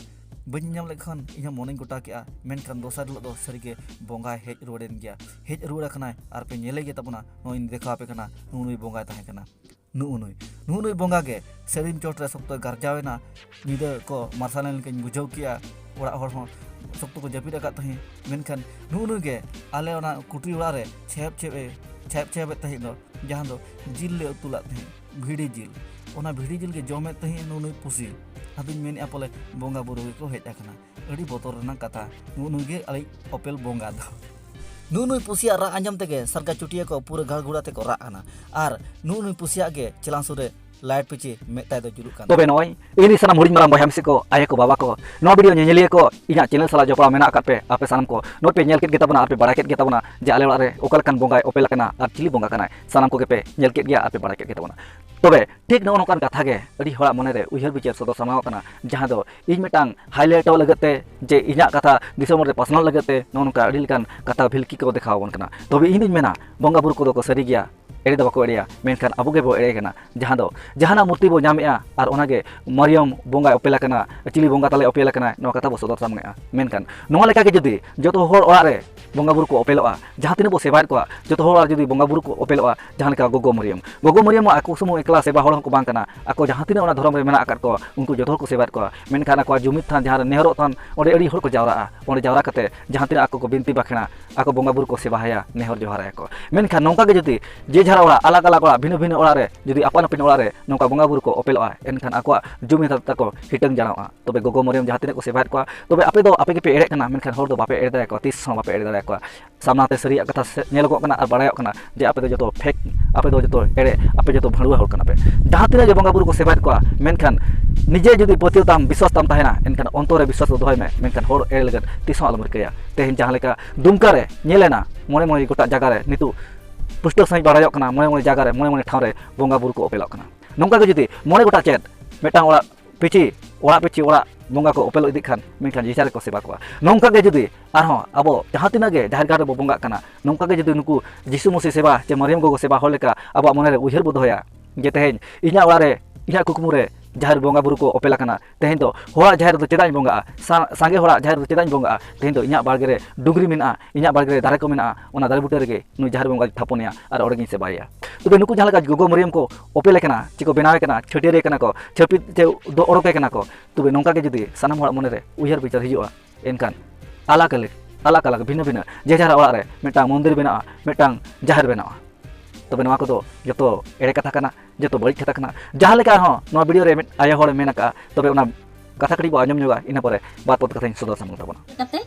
ᱵᱟᱹᱧ ᱧᱮᱧᱟᱢ ᱞᱮᱫ ᱠᱷᱟᱱ ᱤᱧᱟᱹᱜ ᱢᱚᱱᱮᱧ ᱜᱚᱴᱟ ᱠᱮᱜᱼᱟ, ᱢᱮᱱᱠᱷᱟᱱ ᱫᱚᱥᱟᱨ ᱦᱤᱞᱳᱜ ᱫᱚ ᱥᱟᱹᱨᱤᱜᱮ ᱵᱚᱸᱜᱟᱭ ᱦᱮᱡ ᱨᱩᱣᱟᱹᱲᱮᱱ ᱜᱮᱭᱟ᱾ ᱦᱮᱡ ᱨᱩᱣᱟᱹᱲ ᱟᱠᱟᱱᱟᱭ ᱟᱨ ᱯᱮ ᱧᱮᱞᱮ ᱜᱮ ᱛᱟᱵᱚᱱᱟ, ᱱᱚᱜᱼᱚᱭ ᱤᱧ ᱫᱮᱠᱷᱟᱣ ᱟᱯᱮ ᱠᱟᱱᱟ, ᱱᱩᱜᱼᱩ ᱱᱩᱭ ᱵᱚᱸᱜᱟᱭ ᱛᱟᱦᱮᱸ ᱠᱟᱱᱟ᱾ ᱱᱩᱜᱼᱩ ᱱᱩᱭ, ᱱᱩᱜᱼᱩ ᱱᱩᱭ ᱵᱚᱸᱜᱟ ᱜᱮ ᱥᱟᱹᱨᱤᱢ ᱪᱚᱴ ᱨᱮ ᱥᱚᱠᱛᱚᱭ ᱜᱟᱨᱡᱟᱣ ᱮᱱᱟ᱾ ᱧᱤᱫᱟᱹ ᱠᱚ ᱢᱟᱨᱥᱟᱞ ᱮᱱ ᱞᱮᱠᱟᱧ ᱵᱩᱡᱷᱟᱹᱣ ᱠᱮᱜᱼᱟ᱾ ᱚᱲᱟᱜ ᱦᱚᱲ ᱦᱚᱸ ᱥᱚᱠᱛᱚ ᱠᱚ ᱡᱟᱹᱯᱤᱫ ᱟᱠᱟᱫ ᱛᱟᱦᱮᱸᱫ᱾ ᱢᱮᱱᱠᱷᱟᱱ ᱱᱩᱜᱼᱩ ᱱᱩᱭ ᱜᱮ ᱟᱞᱮ ᱚᱱᱟ ᱠᱩᱴᱤ ᱚᱲᱟᱜ ᱨᱮ ᱪᱷᱮᱯ ᱪᱷᱮᱯ ᱮ, ᱪᱷᱮᱯ ᱪᱷᱮᱯ ᱮᱫ ᱛᱟᱦᱮᱸᱫ ᱫᱚ, ᱡᱟᱦᱟᱸ ᱫᱚ ᱡᱤᱞ ᱞᱮ ᱩᱛᱩ ᱞᱟᱜ ᱛᱟᱦᱮᱸᱫ, ᱵᱷᱤᱰᱤ ᱡᱤᱞ᱾ ᱚᱱᱟ ᱵᱷᱤᱰᱤ ᱡᱤᱞ ᱜᱮ ᱡᱚᱢᱮᱫ ᱛᱟᱦᱮᱸᱫ ᱱᱩᱜᱼᱩ ᱱᱩᱭ ᱯᱩᱥᱤ᱾ ᱟᱫᱚᱧ ᱢᱮᱱᱮᱫᱼᱟ, ᱯᱟᱞᱮ ᱵᱚᱸᱜᱟ ᱵᱩᱨᱩ ᱜᱮᱠᱚ ᱦᱮᱡ ᱟᱠᱟᱱᱟ᱾ ᱟᱹᱰᱤ ᱵᱚᱛᱚᱨ ᱨᱮᱱᱟᱜ ᱠᱟᱛᱷᱟ᱾ ᱱᱩᱜᱼᱩ ᱱᱩᱭ ᱜᱮ ᱟᱞᱮᱭᱤᱡ ᱚᱯᱮᱞ ᱵᱚᱸᱜᱟ ᱫᱚ᱾ ᱱᱩᱜᱼᱩ ᱱᱩᱭ ᱯᱩᱥᱤᱭᱟᱜ ᱨᱟᱜ ᱟᱸᱡᱚᱢ ᱛᱮᱜᱮ ᱥᱟᱨᱜᱟ ᱪᱩᱴᱤᱭᱟᱹ ᱠᱚ ᱯᱩᱨᱟᱹ ᱜᱟᱲ ᱜᱷᱩᱲᱟ ᱛᱮᱠᱚ ᱨᱟᱜ ᱟᱱᱟ᱾ ᱟᱨ ᱱᱩᱜᱼᱩ ᱱᱩᱭ ᱯᱩᱥᱤᱭᱟᱜ ᱜᱮ ᱪᱮᱞᱟᱝ ᱥᱩᱨ ᱨᱮ ᱞᱟᱭᱤᱴ ᱯᱤᱪᱷᱤ ᱢᱮᱫ ᱛᱟᱭ ᱫᱚ ᱡᱩᱞᱩᱜ ᱠᱟᱱᱟ᱾ ᱛᱚᱵᱮ ᱱᱚᱜᱼᱚᱭ ᱤᱧ ᱥᱟᱱᱟᱢ ᱦᱩᱰᱤᱧ ᱢᱟᱨᱟᱝ ᱵᱚᱭᱦᱟ ᱢᱤᱥᱤ ᱠᱚ, ᱟᱭᱳ ᱠᱚ, ᱵᱟᱵᱟ ᱠᱚ, ᱱᱚᱣᱟ ᱵᱷᱤᱰᱤᱭᱳ ᱧᱮᱧᱮᱞᱤᱭᱟᱹ ᱠᱚ, ᱤᱧᱟᱹᱜ ᱪᱮᱱᱮᱞ ᱥᱟᱞᱟᱜ ᱡᱚᱯᱲᱟᱣ ᱢᱮᱱᱟᱜ ᱟᱠᱟᱫ ᱯᱮ, ᱟᱯᱮ ᱥᱟᱱᱟᱢ ᱠᱚ ᱱᱚᱣᱟ ᱯᱮ ᱧᱮᱞ ᱠᱮᱫ ᱜᱮ ᱛᱟᱵᱚᱱᱟ ᱟᱨ ᱯᱮ ᱵᱟᱲᱟᱭ ᱠᱮᱫ ᱜᱮ ᱛᱟᱵᱚᱱᱟ ᱡᱮ ᱟᱞᱮ ᱚᱲᱟᱜ ᱨᱮ ᱚᱠᱟ ᱞᱮᱠᱟᱱ ᱵᱚᱸᱜᱟᱭ ᱚᱯᱮᱞ ᱟᱠᱟᱱᱟ ᱟᱨ ᱪᱤᱞᱤ ᱵᱚᱸᱜᱟ ᱠᱟᱱᱟᱭ᱾ ᱥᱟᱱᱟᱢ ᱠᱚᱜᱮ ᱯᱮ ᱧᱮᱞ ᱠᱮᱫ ᱜᱮᱭᱟ ᱟᱨ ᱯᱮ ᱵᱟᱲᱟᱭ ᱠᱮᱫ ᱜᱮ ᱛᱟᱵᱚᱱᱟ᱾ ᱛᱚᱵᱮ ᱴᱷᱤᱠ ᱱᱚᱜᱼᱚ ᱱᱚᱝᱠᱟᱱ ᱠᱟᱛᱷᱟ ᱜᱮ ᱟᱹᱰᱤ ᱦᱚᱲᱟᱜ ᱢᱚᱱᱮ ᱨᱮ ᱩᱭᱦᱟᱹᱨ ᱵᱤᱪᱟᱹᱨ ᱥᱚᱫᱚᱨ ᱥᱟᱢᱟᱝ ᱠᱟᱱᱟ, ᱡᱟᱦᱟᱸ ᱫᱚ ᱤᱧ ᱢᱤᱫᱴᱟᱝ highlight ᱚᱜ ᱞᱟᱹᱜᱤᱫ ᱛᱮ, ᱡᱮ ᱤᱧᱟᱹᱜ ᱠᱟᱛᱷᱟ ᱫᱤᱥᱚᱢ ᱦᱚᱲ ᱨᱮ ᱯᱟᱥᱱᱟᱣ ᱞᱟᱹᱜᱤᱫ ᱛᱮ ᱱᱚᱜᱼᱚ ᱱᱚᱝᱠᱟ ᱟᱹᱰᱤ ᱞᱮᱠᱟᱱ ᱠᱟᱛᱷᱟ ᱵᱷᱤᱞᱠᱤ ᱠᱚ ᱫᱮᱠᱷᱟᱣ ᱟᱵᱚᱱ ᱠᱟᱱᱟ᱾ ᱛᱚᱵᱮ ᱤᱧ ᱫᱩᱧ ᱢᱮᱱᱟ, ᱵᱚᱸᱜᱟ ᱵᱩᱨᱩ ᱠᱚᱫᱚ ᱠᱚ ᱥᱟᱹᱨᱤ ᱜᱮᱭᱟ, ᱮᱲᱮ ᱫᱚ ᱵᱟᱠᱚ ᱮᱲᱮᱭᱟ, ᱢᱮᱱᱠᱷᱟᱱ ᱟᱵᱚ ᱜᱮᱵᱚ ᱮᱲᱮ ᱠᱟᱱᱟ᱾ ᱡᱟᱦᱟᱸ ᱫᱚ ᱡᱟᱦᱟᱱᱟᱜ ᱢᱩᱨᱛᱤ ᱵᱚ ᱧᱟᱢᱮᱜᱼᱟ ᱟᱨ ᱚᱱᱟᱜᱮ ᱢᱟᱨᱤᱭᱟᱢ ᱵᱚᱸᱜᱟᱭ ᱚᱯᱮᱞ ᱟᱠᱟᱱᱟ, ᱪᱤᱞᱤ ᱵᱚᱸᱜᱟ ᱛᱟᱞᱮ ᱚᱯᱮᱞ ᱟᱠᱟᱱᱟ, ᱱᱚᱣᱟ ᱠᱟᱛᱷᱟ ᱵᱚ ᱥᱚᱫᱚᱨ ᱥᱟᱢᱟᱝᱮᱜᱼᱟ᱾ ᱢᱮᱱᱠᱷᱟᱱ ᱱᱚᱣᱟ ᱞᱮᱠᱟᱜᱮ ᱡᱩᱫᱤ ᱡᱚᱛᱚ ᱦᱚᱲ ᱚᱲᱟᱜ ᱨᱮ ᱵᱚᱸᱜᱟ ᱵᱩᱨᱩ ᱠᱚ ᱚᱯᱮᱞᱚᱜᱼᱟ, ᱡᱟᱦᱟᱸ ᱛᱤᱱᱟᱹᱜ ᱵᱚ ᱥᱮᱵᱟᱭᱮᱫ ᱠᱚᱣᱟ, ᱡᱚᱛᱚ ᱦᱚᱲ ᱚᱲᱟᱜ ᱡᱩᱫᱤ ᱵᱚᱸᱜᱟ ᱵᱩᱨᱩ ᱠᱚ ᱚᱯᱮᱞᱚᱜᱼᱟ, ᱡᱟᱦᱟᱸ ᱞᱮᱠᱟ ᱜᱚᱜᱚ ᱢᱟᱨᱤᱭᱟᱢ, ᱜᱚᱜᱚ ᱢᱟᱨᱤᱭᱟᱢ ᱢᱟ ᱟᱠᱚ ᱥᱩᱢᱩᱝ ᱮᱠᱞᱟ ᱥᱮᱵᱟ ᱦᱚᱲ ᱦᱚᱸᱠᱚ ᱵᱟᱝ ᱠᱟᱱᱟ, ᱟᱠᱚ ᱡᱟᱦᱟᱸ ᱛᱤᱱᱟᱹᱜ ᱚᱱᱟ ᱫᱷᱚᱨᱚᱢ ᱨᱮ ᱢᱮᱱᱟᱜ ᱟᱠᱟᱫ ᱠᱚᱣᱟ, ᱩᱱᱠᱩ ᱡᱚᱛᱚ ᱦᱚᱲ ᱠᱚ ᱥᱮᱵᱟᱭᱮᱫ ᱠᱚᱣᱟ᱾ ᱢᱮᱱᱠᱷᱟᱱ ᱟᱠᱚᱣᱟᱜ ᱡᱩᱢᱤᱫ ᱛᱷᱟᱱ, ᱡᱟᱦᱟᱸ ᱨᱮ ᱱᱮᱦᱚᱨᱚᱜ ᱛᱷᱟᱱ, ᱚᱸᱰᱮ ᱟᱹᱰᱤ ᱦᱚᱲ ᱠᱚ ᱡᱟᱣᱨᱟᱜᱼᱟ᱾ ᱚᱸᱰᱮ ᱡᱟᱣᱨᱟ ᱠᱟᱛᱮ ᱡᱟᱦᱟᱸ ᱛᱤᱱᱟᱹᱜ ᱟᱠᱚ ᱠᱚ ᱵᱤᱱᱛᱤ ᱵᱟᱠᱷᱮᱲᱟ, ᱟᱠᱚ ᱵᱚᱸᱜᱟ ᱵᱩᱨᱩ ᱠᱚ ᱥᱮᱵᱟᱭᱟ, ᱱᱮᱦᱚᱨ ᱡᱚᱦᱟᱨᱟᱭᱟ ᱠᱚ᱾ ᱢᱮᱱᱠᱷᱟᱱ ᱱᱚᱝᱠᱟ ᱜᱮ ᱡᱩᱫᱤ ᱡᱮ ᱡᱟᱦᱟᱨ ᱚᱲᱟᱜ, ᱟᱞᱟᱜᱽ ᱟᱞᱟᱜᱽ ᱚᱲᱟᱜ, ᱵᱷᱤᱱᱟᱹ ᱵᱷᱤᱱᱟᱹ ᱚᱲᱟᱜ ᱨᱮ ᱡᱩᱫᱤ ᱟᱯᱟᱱ ᱟᱹᱯᱤᱱ ᱚᱲᱟᱜ ᱨᱮ ᱱᱚᱝᱠᱟ ᱵᱚᱸᱜᱟ ᱵᱩᱨᱩ ᱠᱚ ᱚᱯᱮᱞᱚᱜᱼᱟ, ᱮᱱᱠᱷᱟᱱ ᱟᱠᱚᱣᱟᱜ ᱡᱩᱢᱤᱫ ᱛᱟᱠᱚ ᱦᱤᱴᱟᱹᱝ ᱡᱟᱲᱟᱣᱜᱼᱟ᱾ ᱛᱚᱵᱮ ᱜᱚᱜᱚ ᱢᱟᱨᱤᱭᱟᱢ ᱡᱟᱦᱟᱸ ᱛᱤᱱᱟᱹᱜ ᱠᱚ ᱥᱮᱵᱟᱭᱮᱫ ᱠᱚᱣᱟ, ᱛᱚᱵᱮ ᱟᱯᱮ ᱫᱚ ᱟᱯᱮ ᱜᱮᱯᱮ ᱮᱲᱮᱜ ᱠᱟᱱᱟ, ᱢᱮᱱᱠᱷᱟᱱ ᱦᱚᱲ ᱫᱚ ᱵᱟᱯᱮ ᱮᱲᱮ ᱫᱟᱲᱮᱭᱟᱠᱚᱣᱟ, ᱛᱤᱥ ᱦᱚᱸ ᱵᱟᱯᱮ ᱮᱲᱮ ᱫᱟᱲᱮᱭᱟᱠᱚᱣᱟ᱾ ᱥᱟᱢᱱᱟ ᱛᱮ ᱥᱟᱹᱨᱤᱭᱟᱜ ᱠᱟᱛᱷᱟ ᱥᱮ-, ᱧᱮᱞᱚᱜᱚᱜ ᱠᱟᱱᱟ ᱟᱨ ᱵᱟᱲᱟᱭᱚᱜ ᱠᱟᱱᱟ ᱡᱮ ᱟᱯᱮ ᱫᱚ ᱡᱚᱛᱚ fake, ᱟᱯᱮ ᱫᱚ ᱡᱚᱛᱚ ᱮᱲᱮ, ᱟᱯᱮ ᱡᱚᱛᱚ ᱵᱷᱟᱹᱲᱩᱣᱟᱹ ᱦᱚᱲ ᱠᱟᱱᱟ ᱯᱮ᱾ ᱡᱟᱦᱟᱸ ᱛᱤᱱᱟᱹᱜ ᱜᱮ ᱵᱚᱸᱜᱟ ᱵᱩᱨᱩ ᱠᱚ ᱥᱮᱵᱟᱭᱮᱫ ᱠᱚᱣᱟ, ᱢᱮᱱᱠᱷᱟᱱ ᱱᱤᱡᱮ ᱡᱩᱫᱤ ᱯᱟᱹᱛᱭᱟᱹᱣ ᱛᱟᱢ, ᱵᱤᱥᱣᱟᱥ ᱛᱟᱢ ᱛᱟᱦᱮᱱᱟ, ᱮᱱᱠᱷᱟᱱ ᱚᱱᱛᱚᱨ ᱨᱮ ᱵᱤᱥᱣᱟᱥ ᱫᱚ ᱫᱚᱦᱚᱭ ᱢᱮ, ᱢᱮᱱᱠᱷᱟᱱ ᱦᱚᱲ ᱮᱲᱮ ᱞᱟᱹᱜᱤᱫ ᱛᱤᱥ ᱦᱚᱸ ᱟᱞᱚᱢ ᱨᱤᱠᱟᱹᱭᱟ᱾ ᱛᱮᱦᱮᱧ ᱡᱟᱦᱟᱸ ᱞᱮᱠᱟ ᱫᱩᱢᱠᱟ ᱨᱮ ᱧᱮᱞᱮᱱᱟ, ᱢᱚᱬᱮ ᱢᱚᱬᱮ ᱜᱚᱴᱟᱝ ᱡᱟᱭᱜᱟ ᱨᱮ ᱱᱤᱛᱚᱜ ᱯᱩᱥᱴᱟᱹᱣ ᱥᱟᱺᱦᱤᱡ ᱵᱟᱲᱟᱭᱚᱜ ᱠᱟᱱᱟ, ᱢᱚᱬᱮ ᱢᱚᱬᱮ ᱡᱟᱭᱜᱟ ᱨᱮ, ᱢᱚᱬᱮ ᱢᱚᱬᱮ ᱴᱷᱟᱶ ᱨᱮ ᱵᱚᱸᱜᱟ ᱵᱩᱨᱩ ᱠᱚ ᱚᱯᱮᱞᱚᱜ ᱠᱟᱱᱟ᱾ ᱱᱚᱝᱠᱟ ᱜᱮ ᱡᱩᱫᱤ ᱢᱚᱬᱮ ᱜᱚᱴᱟᱝ ᱪᱮᱫ ᱢᱤᱫᱴᱟᱝ ᱚᱲᱟᱜ ᱯᱤᱪᱷᱤ, ᱚᱲᱟᱜ ᱯᱤᱪᱷᱤ ᱚᱲᱟᱜ ᱵᱚᱸᱜᱟ ᱠᱚ ᱚᱯᱮᱞᱚᱜ ᱤᱫᱤᱜ ᱠᱷᱟᱱ, ᱢᱮᱱᱠᱷᱟᱱ ᱡᱮ ᱡᱟᱦᱟᱨ ᱨᱮᱠᱚ ᱥᱮᱵᱟ ᱠᱚᱣᱟ᱾ ᱱᱚᱝᱠᱟ ᱜᱮ ᱡᱩᱫᱤ ᱟᱨᱦᱚᱸ ᱟᱵᱚ ᱡᱟᱦᱟᱸ ᱛᱤᱱᱟᱹᱜ ᱜᱮ ᱡᱟᱦᱮᱨ ᱜᱟᱲ ᱨᱮᱵᱚ ᱵᱚᱸᱜᱟᱜ ᱠᱟᱱᱟ, ᱱᱚᱝᱠᱟ ᱜᱮ ᱡᱩᱫᱤ ᱱᱩᱠᱩ ᱡᱤᱥᱩ ᱢᱟᱹᱥᱤ ᱥᱮᱵᱟ ᱪᱮ ᱢᱟᱨᱤᱭᱟᱢ ᱜᱚᱜᱚ ᱥᱮᱵᱟ ᱦᱚᱲ ᱞᱮᱠᱟ ᱟᱵᱚᱣᱟᱜ ᱢᱚᱱᱮ ᱨᱮ ᱩᱭᱦᱟᱹᱨ ᱵᱚ ᱫᱚᱦᱚᱭᱟ ᱡᱮ ᱛᱮᱦᱮᱧ ᱤᱧᱟᱹᱜ ᱚᱲᱟᱜ ᱨᱮ, ᱤᱧᱟᱹᱜ ᱠᱩᱠᱢᱩ ᱨᱮ ᱡᱟᱦᱮᱨ ᱵᱚᱸᱜᱟ ᱵᱩᱨᱩ ᱠᱚ ᱚᱯᱮᱞ ᱟᱠᱟᱱᱟ, ᱛᱮᱦᱮᱧ ᱫᱚ ᱦᱚᱲᱟᱜ ᱡᱟᱦᱮᱨ ᱨᱮᱫᱚ ᱪᱮᱫᱟᱜ ᱤᱧ ᱵᱚᱸᱜᱟᱜᱼᱟ? ᱥᱟ-, ᱥᱟᱸᱜᱮ ᱦᱚᱲᱟᱜ ᱡᱟᱦᱮᱨ ᱨᱮᱫᱚ ᱪᱮᱫᱟᱜ ᱤᱧ ᱵᱚᱸᱜᱟᱜᱼᱟ? ᱛᱮᱦᱮᱧ ᱫᱚ ᱤᱧᱟᱹᱜ ᱵᱟᱲᱜᱮ ᱨᱮ ᱰᱩᱝᱨᱤ ᱢᱮᱱᱟᱜᱼᱟ, ᱤᱧᱟᱹᱜ ᱵᱟᱲᱜᱮ ᱨᱮ ᱫᱟᱨᱮ ᱠᱚ ᱢᱮᱱᱟᱜᱼᱟ, ᱚᱱᱟ ᱫᱟᱨᱮ ᱵᱩᱴᱟᱹ ᱨᱮᱜᱮ ᱱᱩᱭ ᱡᱟᱦᱮᱨ ᱵᱚᱸᱜᱟᱧ ᱛᱷᱟᱯᱚᱱᱮᱭᱟ ᱟᱨ ᱚᱸᱰᱮ ᱜᱤᱧ ᱥᱮᱵᱟᱭᱮᱭᱟ᱾ ᱛᱚᱵᱮ ᱱᱩᱠᱩ ᱡᱟᱦᱟᱸ ᱞᱮᱠᱟ ᱜᱚᱜᱚ ᱢᱟᱨᱤᱭᱟᱢ ᱠᱚ ᱚᱯᱮᱞ ᱟᱠᱟᱱᱟ, ᱪᱮ ᱠᱚ ᱵᱮᱱᱟᱣᱮ ᱠᱟᱱᱟ, ᱪᱷᱟᱹᱴᱭᱟᱹᱨᱮ ᱠᱟᱱᱟ ᱠᱚ, ᱪᱷᱟᱹᱯᱤᱫ ᱪᱮ ᱫᱚ ᱚᱰᱚᱠᱮ ᱠᱟᱱᱟ ᱠᱚ, ᱛᱚᱵᱮ ᱱᱚᱝᱠᱟ ᱜᱮ ᱡᱩᱫᱤ ᱥᱟᱱᱟᱢ ᱦᱚᱲᱟᱜ ᱢᱚᱱᱮ ᱨᱮ ᱩᱭᱦᱟᱹᱨ ᱵᱤᱪᱟᱹᱨ ᱦᱤᱡᱩᱜᱼᱟ, ᱮᱱᱠᱷᱟᱱ ᱟᱞᱟᱜᱽ ᱟᱞᱟᱜᱽ, ᱟᱞᱟᱜᱽ ᱟᱞᱟᱜᱽ ᱵᱷᱤᱱᱟᱹ ᱵᱷᱤᱱᱟᱹ ᱡᱮ ᱡᱟᱦᱟᱨ ᱚᱲᱟᱜ ᱨᱮ ᱢᱤᱫᱴᱟᱝ ᱢᱚᱱᱫᱤᱨ ᱵᱮᱱᱟᱜᱼᱟ, ᱢᱤᱫᱴᱟᱝ ᱡᱟᱦᱮᱨ ᱵᱮᱱᱟᱜᱼᱟ᱾ ᱛᱚᱵᱮ ᱱᱚᱣᱟ ᱠᱚᱫᱚ ᱡᱚᱛᱚ ᱮᱲᱮ ᱠᱟᱛᱷᱟ ᱠᱟᱱᱟ, ᱡᱚᱛᱚ ᱵᱟᱹᱲᱤᱡ ᱠᱟᱛᱷᱟ ᱠᱟᱱᱟ᱾ ᱡᱟᱦᱟᱸ ᱞᱮᱠᱟ ᱟᱨᱦᱚᱸ ᱱᱚᱣᱟ ᱵᱷᱤᱰᱤᱭᱳ ᱨᱮ ᱢᱤᱫ ᱟᱭᱳ ᱦᱚᱲ ᱢᱮᱱ ᱟᱠᱟᱫᱼᱟ, ᱛᱚᱵᱮ ᱚᱱᱟ ᱠᱟᱛᱷᱟ ᱠᱟᱹᱴᱤᱡ ᱵᱚ ᱟᱸᱡᱚᱢ ᱧᱚᱜᱟ, ᱤᱱᱟᱹ ᱯᱚᱨᱮ ᱵᱟᱨ ᱯᱚᱫ ᱠᱟᱛᱷᱟᱧ ᱥᱚᱫᱚᱨ ᱥᱟᱢᱟᱝ ᱛᱟᱵᱚᱱᱟ᱾ ᱠᱟᱛᱮ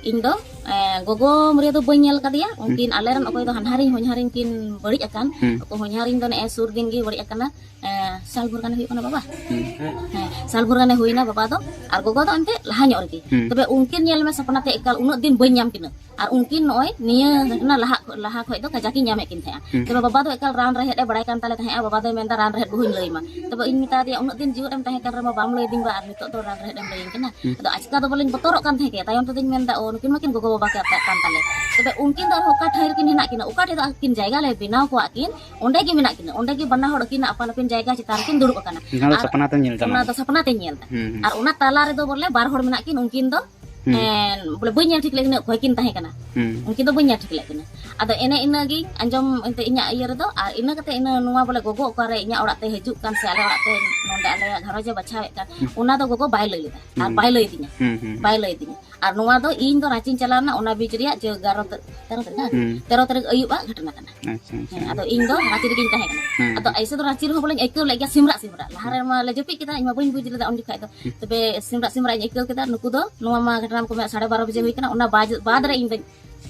ᱤᱧ ᱫᱚ, ᱮ, ᱜᱚᱜᱚ ᱢᱟᱹᱨᱭᱟᱹ ᱫᱚ ᱵᱟᱹᱧ ᱧᱮᱞ ᱠᱟᱫᱮᱭᱟ᱾ ᱩᱱᱠᱤᱱ ᱟᱞᱮᱨᱮᱱ ᱚᱠᱚᱭ ᱫᱚ ᱦᱟᱱᱦᱟᱨᱤᱧ ᱦᱚᱧᱦᱟᱨᱤᱧ ᱠᱤᱱ ᱵᱟᱹᱲᱤᱡ ᱟᱠᱟᱱ᱾ ᱦᱩᱸ᱾ ᱩᱱᱠᱩ ᱦᱚᱧᱦᱟᱨᱤᱧ ᱫᱚ ᱱᱮᱜᱼᱮ ᱥᱩᱨ ᱫᱤᱱ ᱜᱮ ᱵᱟᱹᱲᱤᱡ ᱟᱠᱟᱱᱟ᱾ ᱮ, ᱥᱟᱞ ᱵᱷᱳᱨ ᱜᱟᱱᱮ ᱦᱩᱭᱩᱜ ᱠᱟᱱᱟ ᱵᱟᱵᱟ᱾ ᱦᱮᱸ, ᱥᱟᱞ ᱵᱷᱳᱨ ᱜᱟᱱᱮ ᱦᱩᱭᱱᱟ ᱵᱟᱵᱟ ᱫᱚ᱾ ᱟᱨ ᱜᱚᱜᱚ ᱫᱚ ᱮᱱᱛᱮ ᱞᱟᱦᱟ ᱧᱚᱜ ᱨᱮᱜᱮ᱾ ᱛᱚᱵᱮ ᱩᱱᱠᱤᱱ ᱧᱮᱞ ᱢᱮ, ᱥᱟᱯᱱᱟ ᱛᱮ ᱮᱠᱟᱞ ᱩᱱᱟᱹᱜ ᱫᱤᱱ ᱵᱟᱹᱧ ᱧᱟᱢ ᱠᱤᱱᱟ᱾ ᱟᱨ ᱩᱱᱠᱤᱱ ᱱᱚᱜᱼᱚᱭ ᱱᱤᱭᱟᱹ ᱜᱷᱚᱴᱚᱱᱟ ᱞᱟᱦᱟ, ᱞᱟᱦᱟ ᱠᱷᱚᱡ ᱫᱚ ᱠᱟᱡᱟᱠ ᱤᱧ ᱧᱟᱢᱮᱫ ᱠᱤᱱ ᱛᱟᱦᱮᱸᱜᱼᱟ᱾ ᱛᱚᱵᱮ ᱵᱟᱵᱟ ᱫᱚ ᱮᱠᱟᱞ ᱨᱟᱱ ᱨᱮᱦᱮᱫ ᱮ ᱵᱟᱲᱟᱭ ᱠᱟᱱ ᱛᱟᱞᱮ ᱛᱟᱦᱮᱸᱜᱼᱟ᱾ ᱵᱟᱵᱟ ᱫᱚᱭ ᱢᱮᱱᱫᱟ, "ᱨᱟᱱ ᱨᱮᱦᱮᱫ ᱵᱟᱹᱦᱩᱧ ᱞᱟᱹᱭ ᱟᱢᱟ᱾" ᱛᱚᱵᱮ ᱤᱧ ᱢᱮᱛᱟ ᱫᱮᱭᱟ, "ᱩᱱᱟᱹᱜ ᱫᱤᱱ ᱡᱤᱣᱮᱫ ᱮᱢ ᱛᱟᱦᱮᱸ ᱠᱟᱱ ᱨᱮᱢᱟ ᱵᱟᱢ ᱞᱟᱹᱭ ᱫᱤᱧ ᱵᱟ, ᱟᱨ ᱱᱤᱛᱚᱜ ᱫᱚ ᱨᱟᱱ ᱨᱮᱦᱮᱫ ᱮᱢ ᱞᱟᱹᱭᱟᱹᱧ ᱠᱟᱱᱟ?" ᱟᱫᱚ ᱟᱪᱠᱟ ᱫᱚ ᱵᱚᱞᱮᱧ ᱵᱚᱛᱚᱨᱚᱜ ᱠᱟᱱ ᱛᱟᱦᱮᱸ ᱜᱮ᱾ ᱛᱟᱭᱚᱢ ᱛᱮᱫᱚᱧ ᱢᱮᱱᱫᱟ, "ᱚ, ᱱᱩᱠᱤᱱ ᱢᱟᱠᱤᱱ ᱜᱚᱜᱚ ᱵᱟᱵᱟ ᱠᱤᱱ ᱟᱛᱟᱜ ᱠᱟᱱ ᱛᱟᱞᱮ᱾ ᱛᱚᱵᱮ ᱩᱱᱠᱤᱱ ᱫᱚ ᱟᱨᱦᱚᱸ ᱚᱠᱟ ᱴᱷᱟᱹᱭ ᱨᱮᱠᱤᱱ ᱦᱮᱱᱟᱜ ᱠᱤᱱᱟ, ᱚᱠᱟ ᱴᱷᱮᱡ ᱫᱚ ᱟᱹᱠᱤᱱ ᱡᱟᱭᱜᱟ ᱞᱮ ᱵᱮᱱᱟᱣ ᱠᱚᱣᱟ ᱠᱤᱱ, ᱚᱸᱰᱮ ᱜᱮ ᱢᱮᱱᱟᱜ ᱠᱤᱱᱟ, ᱚᱸᱰᱮ ᱜᱮ ᱵᱟᱱᱟ ᱦᱚᱲ ᱟᱹᱠᱤᱱᱟᱜ ᱟᱯᱟᱱ ᱟᱹᱯᱤᱱ ᱡᱟᱭᱜᱟ ᱪᱮᱛᱟᱱ ᱨᱮᱠᱤᱱ ᱫᱩᱲᱩᱵ ᱟᱠᱟᱱᱟ᱾" ᱚᱱᱟ ᱫᱚ ᱟᱨ ᱥᱟᱯᱱᱟ ᱛᱮᱧ ᱧᱮᱞ ᱛᱟᱢᱟ᱾ ᱚᱱᱟ ᱫᱚ ᱥᱟᱯᱱᱟ ᱛᱮᱧ ᱧᱮᱞ ᱮᱫᱟ᱾ ᱦᱩᱸ, ᱦᱩᱸ᱾ ᱟᱨ ᱚᱱᱟ ᱛᱟᱞᱟ ᱨᱮᱫᱚ ᱵᱚᱞᱮ ᱵᱟᱨ ᱦᱚᱲ ᱢᱮᱱᱟᱜ ᱠᱤᱱ, ᱩᱱᱠᱤᱱ ᱫᱚ ᱦᱩᱸ᱾ ᱮᱸ, ᱵᱚᱞᱮ ᱵᱟᱹᱧ ᱧᱮᱞ ᱴᱷᱤᱠ ᱞᱮᱫ ᱠᱤᱱᱟ ᱚᱠᱚᱭ ᱠᱤᱱ ᱛᱟᱦᱮᱸ ᱠᱟᱱᱟ᱾ ᱦᱩᱸ᱾ ᱩᱱᱠᱤᱱ ᱫᱚ ᱵᱟᱹᱧ ᱧᱮᱞ ᱴᱷᱤᱠ ᱞᱮᱫ ᱠᱤᱱᱟ᱾ ᱟᱫᱚ ᱮᱱᱮ ᱤᱱᱟᱹ ᱜᱤᱧ ᱟᱸᱡᱚᱢ ᱮᱱᱛᱮ ᱤᱧᱟᱹᱜ ᱤᱭᱟᱹ ᱨᱮᱫᱚ, ᱟᱨ ᱤᱱᱟᱹ ᱠᱟᱛᱮ ᱤᱱᱟᱹ ᱱᱚᱣᱟ ᱵᱚᱞᱮ ᱜᱚᱜᱚ ᱚᱠᱟᱨᱮ ᱤᱧᱟᱹᱜ ᱚᱲᱟᱜ ᱛᱮ ᱦᱤᱡᱩᱜ ᱠᱟᱱ ᱥᱮ ᱟᱞᱮ ᱚᱲᱟᱜ ᱛᱮ ᱱᱚᱰᱮ ᱟᱞᱮᱭᱟᱜ ᱜᱷᱟᱨᱚᱸᱡᱽ ᱮ ᱵᱟᱪᱷᱟᱣᱮᱫ ᱠᱟᱱ, ᱦᱩᱸ᱾ ᱚᱱᱟ ᱫᱚ ᱜᱚᱜᱚ ᱵᱟᱭ ᱞᱟᱹᱭ ᱞᱮᱫᱟ᱾ ᱟᱨ ᱦᱩᱸ᱾ ᱵᱟᱭ ᱞᱟᱹᱭ ᱫᱤᱧᱟ᱾ ᱦᱩᱸ, ᱦᱩᱸ, ᱦᱩᱸ᱾ ᱵᱟᱭ ᱞᱟᱹᱭ ᱫᱤᱧᱟ᱾ ᱟᱨ ᱱᱚᱣᱟ ᱫᱚ ᱤᱧ ᱫᱚ ᱨᱟᱸᱪᱤᱧ ᱪᱟᱞᱟᱣ ᱞᱮᱱᱟ, ᱚᱱᱟ ᱵᱤᱪ ᱨᱮᱭᱟᱜ ᱡᱮ ᱮᱜᱟᱨᱚ ᱛᱟᱹᱨᱤᱠᱷ, ᱛᱮᱨᱚ ᱛᱟᱹᱨᱤᱠᱷ, ᱦᱮᱸ? ᱦᱩᱸ᱾ ᱛᱮᱨᱚ ᱛᱟᱹᱨᱤᱠᱷ ᱟᱹᱭᱩᱵ ᱟᱜ ᱜᱷᱚᱴᱚᱱᱟ ᱠᱟᱱᱟ᱾ ᱟᱪᱪᱷᱟ, ᱟᱪᱪᱷᱟ᱾ ᱦᱮᱸ, ᱟᱫᱚ ᱤᱧ ᱫᱚ ᱨᱟᱸᱪᱤ ᱨᱮᱜᱤᱧ ᱛᱟᱦᱮᱸ ᱠᱟᱱᱟ᱾ ᱦᱩᱸ᱾ ᱟᱫᱚ ᱮᱭᱥᱮ ᱫᱚ ᱨᱟᱸᱪᱤ ᱨᱮᱦᱚᱸ ᱵᱚᱞᱮᱧ ᱟᱹᱭᱠᱟᱹᱣ ᱞᱮᱫ ᱜᱮᱭᱟ ᱥᱤᱢᱨᱟᱜ ᱥᱤᱢᱨᱟᱜ᱾ ᱞᱟᱦᱟ ᱨᱮᱢᱟ ᱞᱮ ᱡᱟᱹᱯᱤᱫ ᱠᱮᱫᱟ, ᱤᱧ ᱢᱟ ᱵᱟᱹᱧ ᱵᱩᱡᱽ ᱞᱮᱫᱟ ᱩᱱ ᱡᱚᱠᱷᱟᱡ ᱫᱚ᱾ ᱦᱩᱸ᱾ ᱛᱚᱵᱮ ᱥᱤᱢᱨᱟᱜ ᱥᱤᱢᱨᱟᱜ ᱤᱧ ᱟᱹᱭᱠᱟᱹᱣ ᱠᱮᱫᱟ᱾ ᱱᱩᱠᱩ ᱫᱚ ᱱᱚᱣᱟ ᱢᱟ ᱜᱷᱚᱴᱚᱱᱟ ᱠᱚ ᱢᱮᱱᱟ ᱥᱟᱲᱮ ᱵᱟᱨᱚ ᱵᱟᱡᱮ ᱦᱩᱭ ᱠᱟᱱᱟ, ᱚᱱᱟ ᱵᱟᱫ, ᱵᱟᱫ ᱨᱮ ᱤᱧ ᱫᱚᱧ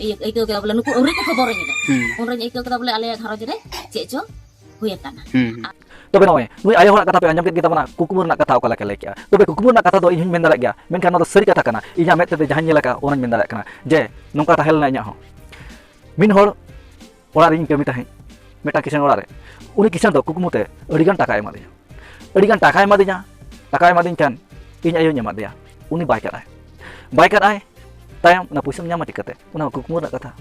ᱤᱭᱟᱹ, ᱟᱹᱭᱠᱟᱹᱣ ᱠᱮᱫᱟ ᱵᱚᱞᱮ ᱱᱩᱠᱩ ᱟᱹᱣᱨᱤ ᱠᱚ ᱠᱷᱚᱵᱚᱨᱟᱹᱧᱟ᱾ ᱦᱩᱸ᱾ ᱩᱱᱨᱮᱧ ᱟᱹᱭᱠᱟᱹᱣ ᱠᱮᱫᱟ ᱵᱚᱞᱮ ᱟᱞᱮᱭᱟᱜ ᱜᱷᱟᱨᱚᱸᱡᱽ ᱨᱮ ᱪᱮᱫ ᱪᱚ ᱦᱩᱭ ᱟᱠᱟᱱᱟ᱾ ᱦᱩᱸ, ᱦᱩᱸ᱾ ᱛᱚᱵᱮ ᱱᱚᱜᱼᱚᱭ ᱱᱩᱭ ᱟᱭᱳ ᱦᱚᱲᱟᱜ ᱠᱟᱛᱷᱟ ᱯᱮ ᱟᱸᱡᱚᱢ ᱠᱮᱫ ᱜᱮ ᱛᱟᱵᱚᱱᱟ, ᱠᱩᱠᱢᱩ ᱨᱮᱱᱟᱜ ᱠᱟᱛᱷᱟ ᱚᱠᱟ ᱞᱮᱠᱟ ᱞᱟᱹᱭ ᱠᱮᱜᱼᱟ᱾ ᱛᱚᱵᱮ ᱠᱩᱠᱢᱩ ᱨᱮᱱᱟᱜ ᱠᱟᱛᱷᱟ ᱫᱚ ᱤᱧ ᱦᱚᱸᱧ ᱢᱮᱱ ᱫᱟᱲᱮᱭᱟᱜ ᱜᱮᱭᱟ, ᱢᱮᱱᱠᱷᱟᱱ ᱱᱚᱣᱟ ᱫᱚ ᱥᱟᱹᱨᱤ ᱠᱟᱛᱷᱟ ᱠᱟᱱᱟ᱾ ᱤᱧᱟᱹᱜ ᱢᱮᱫ ᱛᱮᱫᱚ ᱡᱟᱦᱟᱸᱧ ᱧᱮᱞ ᱟᱠᱟᱫᱼᱟ, ᱚᱱᱟᱧ ᱢᱮᱱ ᱫᱟᱲᱮᱭᱟᱜ ᱠᱟᱱᱟ ᱡᱮ ᱱᱚᱝᱠᱟ ᱛᱟᱦᱮᱸ ᱞᱮᱱᱟ ᱤᱧᱟᱹᱜ ᱦᱚᱸ᱾ ᱢᱤᱫ ᱦᱚᱲ ᱚᱲᱟᱜ ᱨᱤᱧ ᱠᱟᱹᱢᱤ ᱛᱟᱦᱮᱸᱫ, ᱢᱤᱫᱴᱟᱝ ᱠᱤᱥᱟᱹᱬ ᱚᱲᱟᱜ ᱨᱮ᱾ ᱩᱱᱤ ᱠᱤᱥᱟᱹᱬ ᱫᱚ ᱠᱩᱠᱢᱩ ᱛᱮ ᱟᱹᱰᱤᱜᱟᱱ ᱴᱟᱠᱟᱭ ᱮᱢᱟᱫᱤᱧᱟ᱾ ᱟᱹᱰᱤᱜᱟᱱ ᱴᱟᱠᱟᱭ ᱮᱢᱟᱫᱤᱧᱟ᱾ ᱴᱟᱠᱟᱭ ᱮᱢᱟᱫᱤᱧ ᱠᱷᱟᱱ ᱤᱧ ᱟᱭᱳᱧ ᱮᱢᱟᱫ ᱫᱮᱭᱟ, ᱩᱱᱤ ᱵᱟᱭ ᱠᱟᱫᱟᱭ᱾ ᱵᱟᱭ ᱠᱟᱫᱟᱭ, ᱛᱟᱭᱚᱢ ᱚᱱᱟ ᱯᱩᱭᱥᱟᱹᱢ ᱧᱟᱢᱟ ᱪᱤᱠᱟᱹᱛᱮ? ᱚᱱᱟ ᱠᱩᱠᱢᱩ ᱨᱮᱱᱟᱜ ᱠᱟᱛᱷᱟ᱾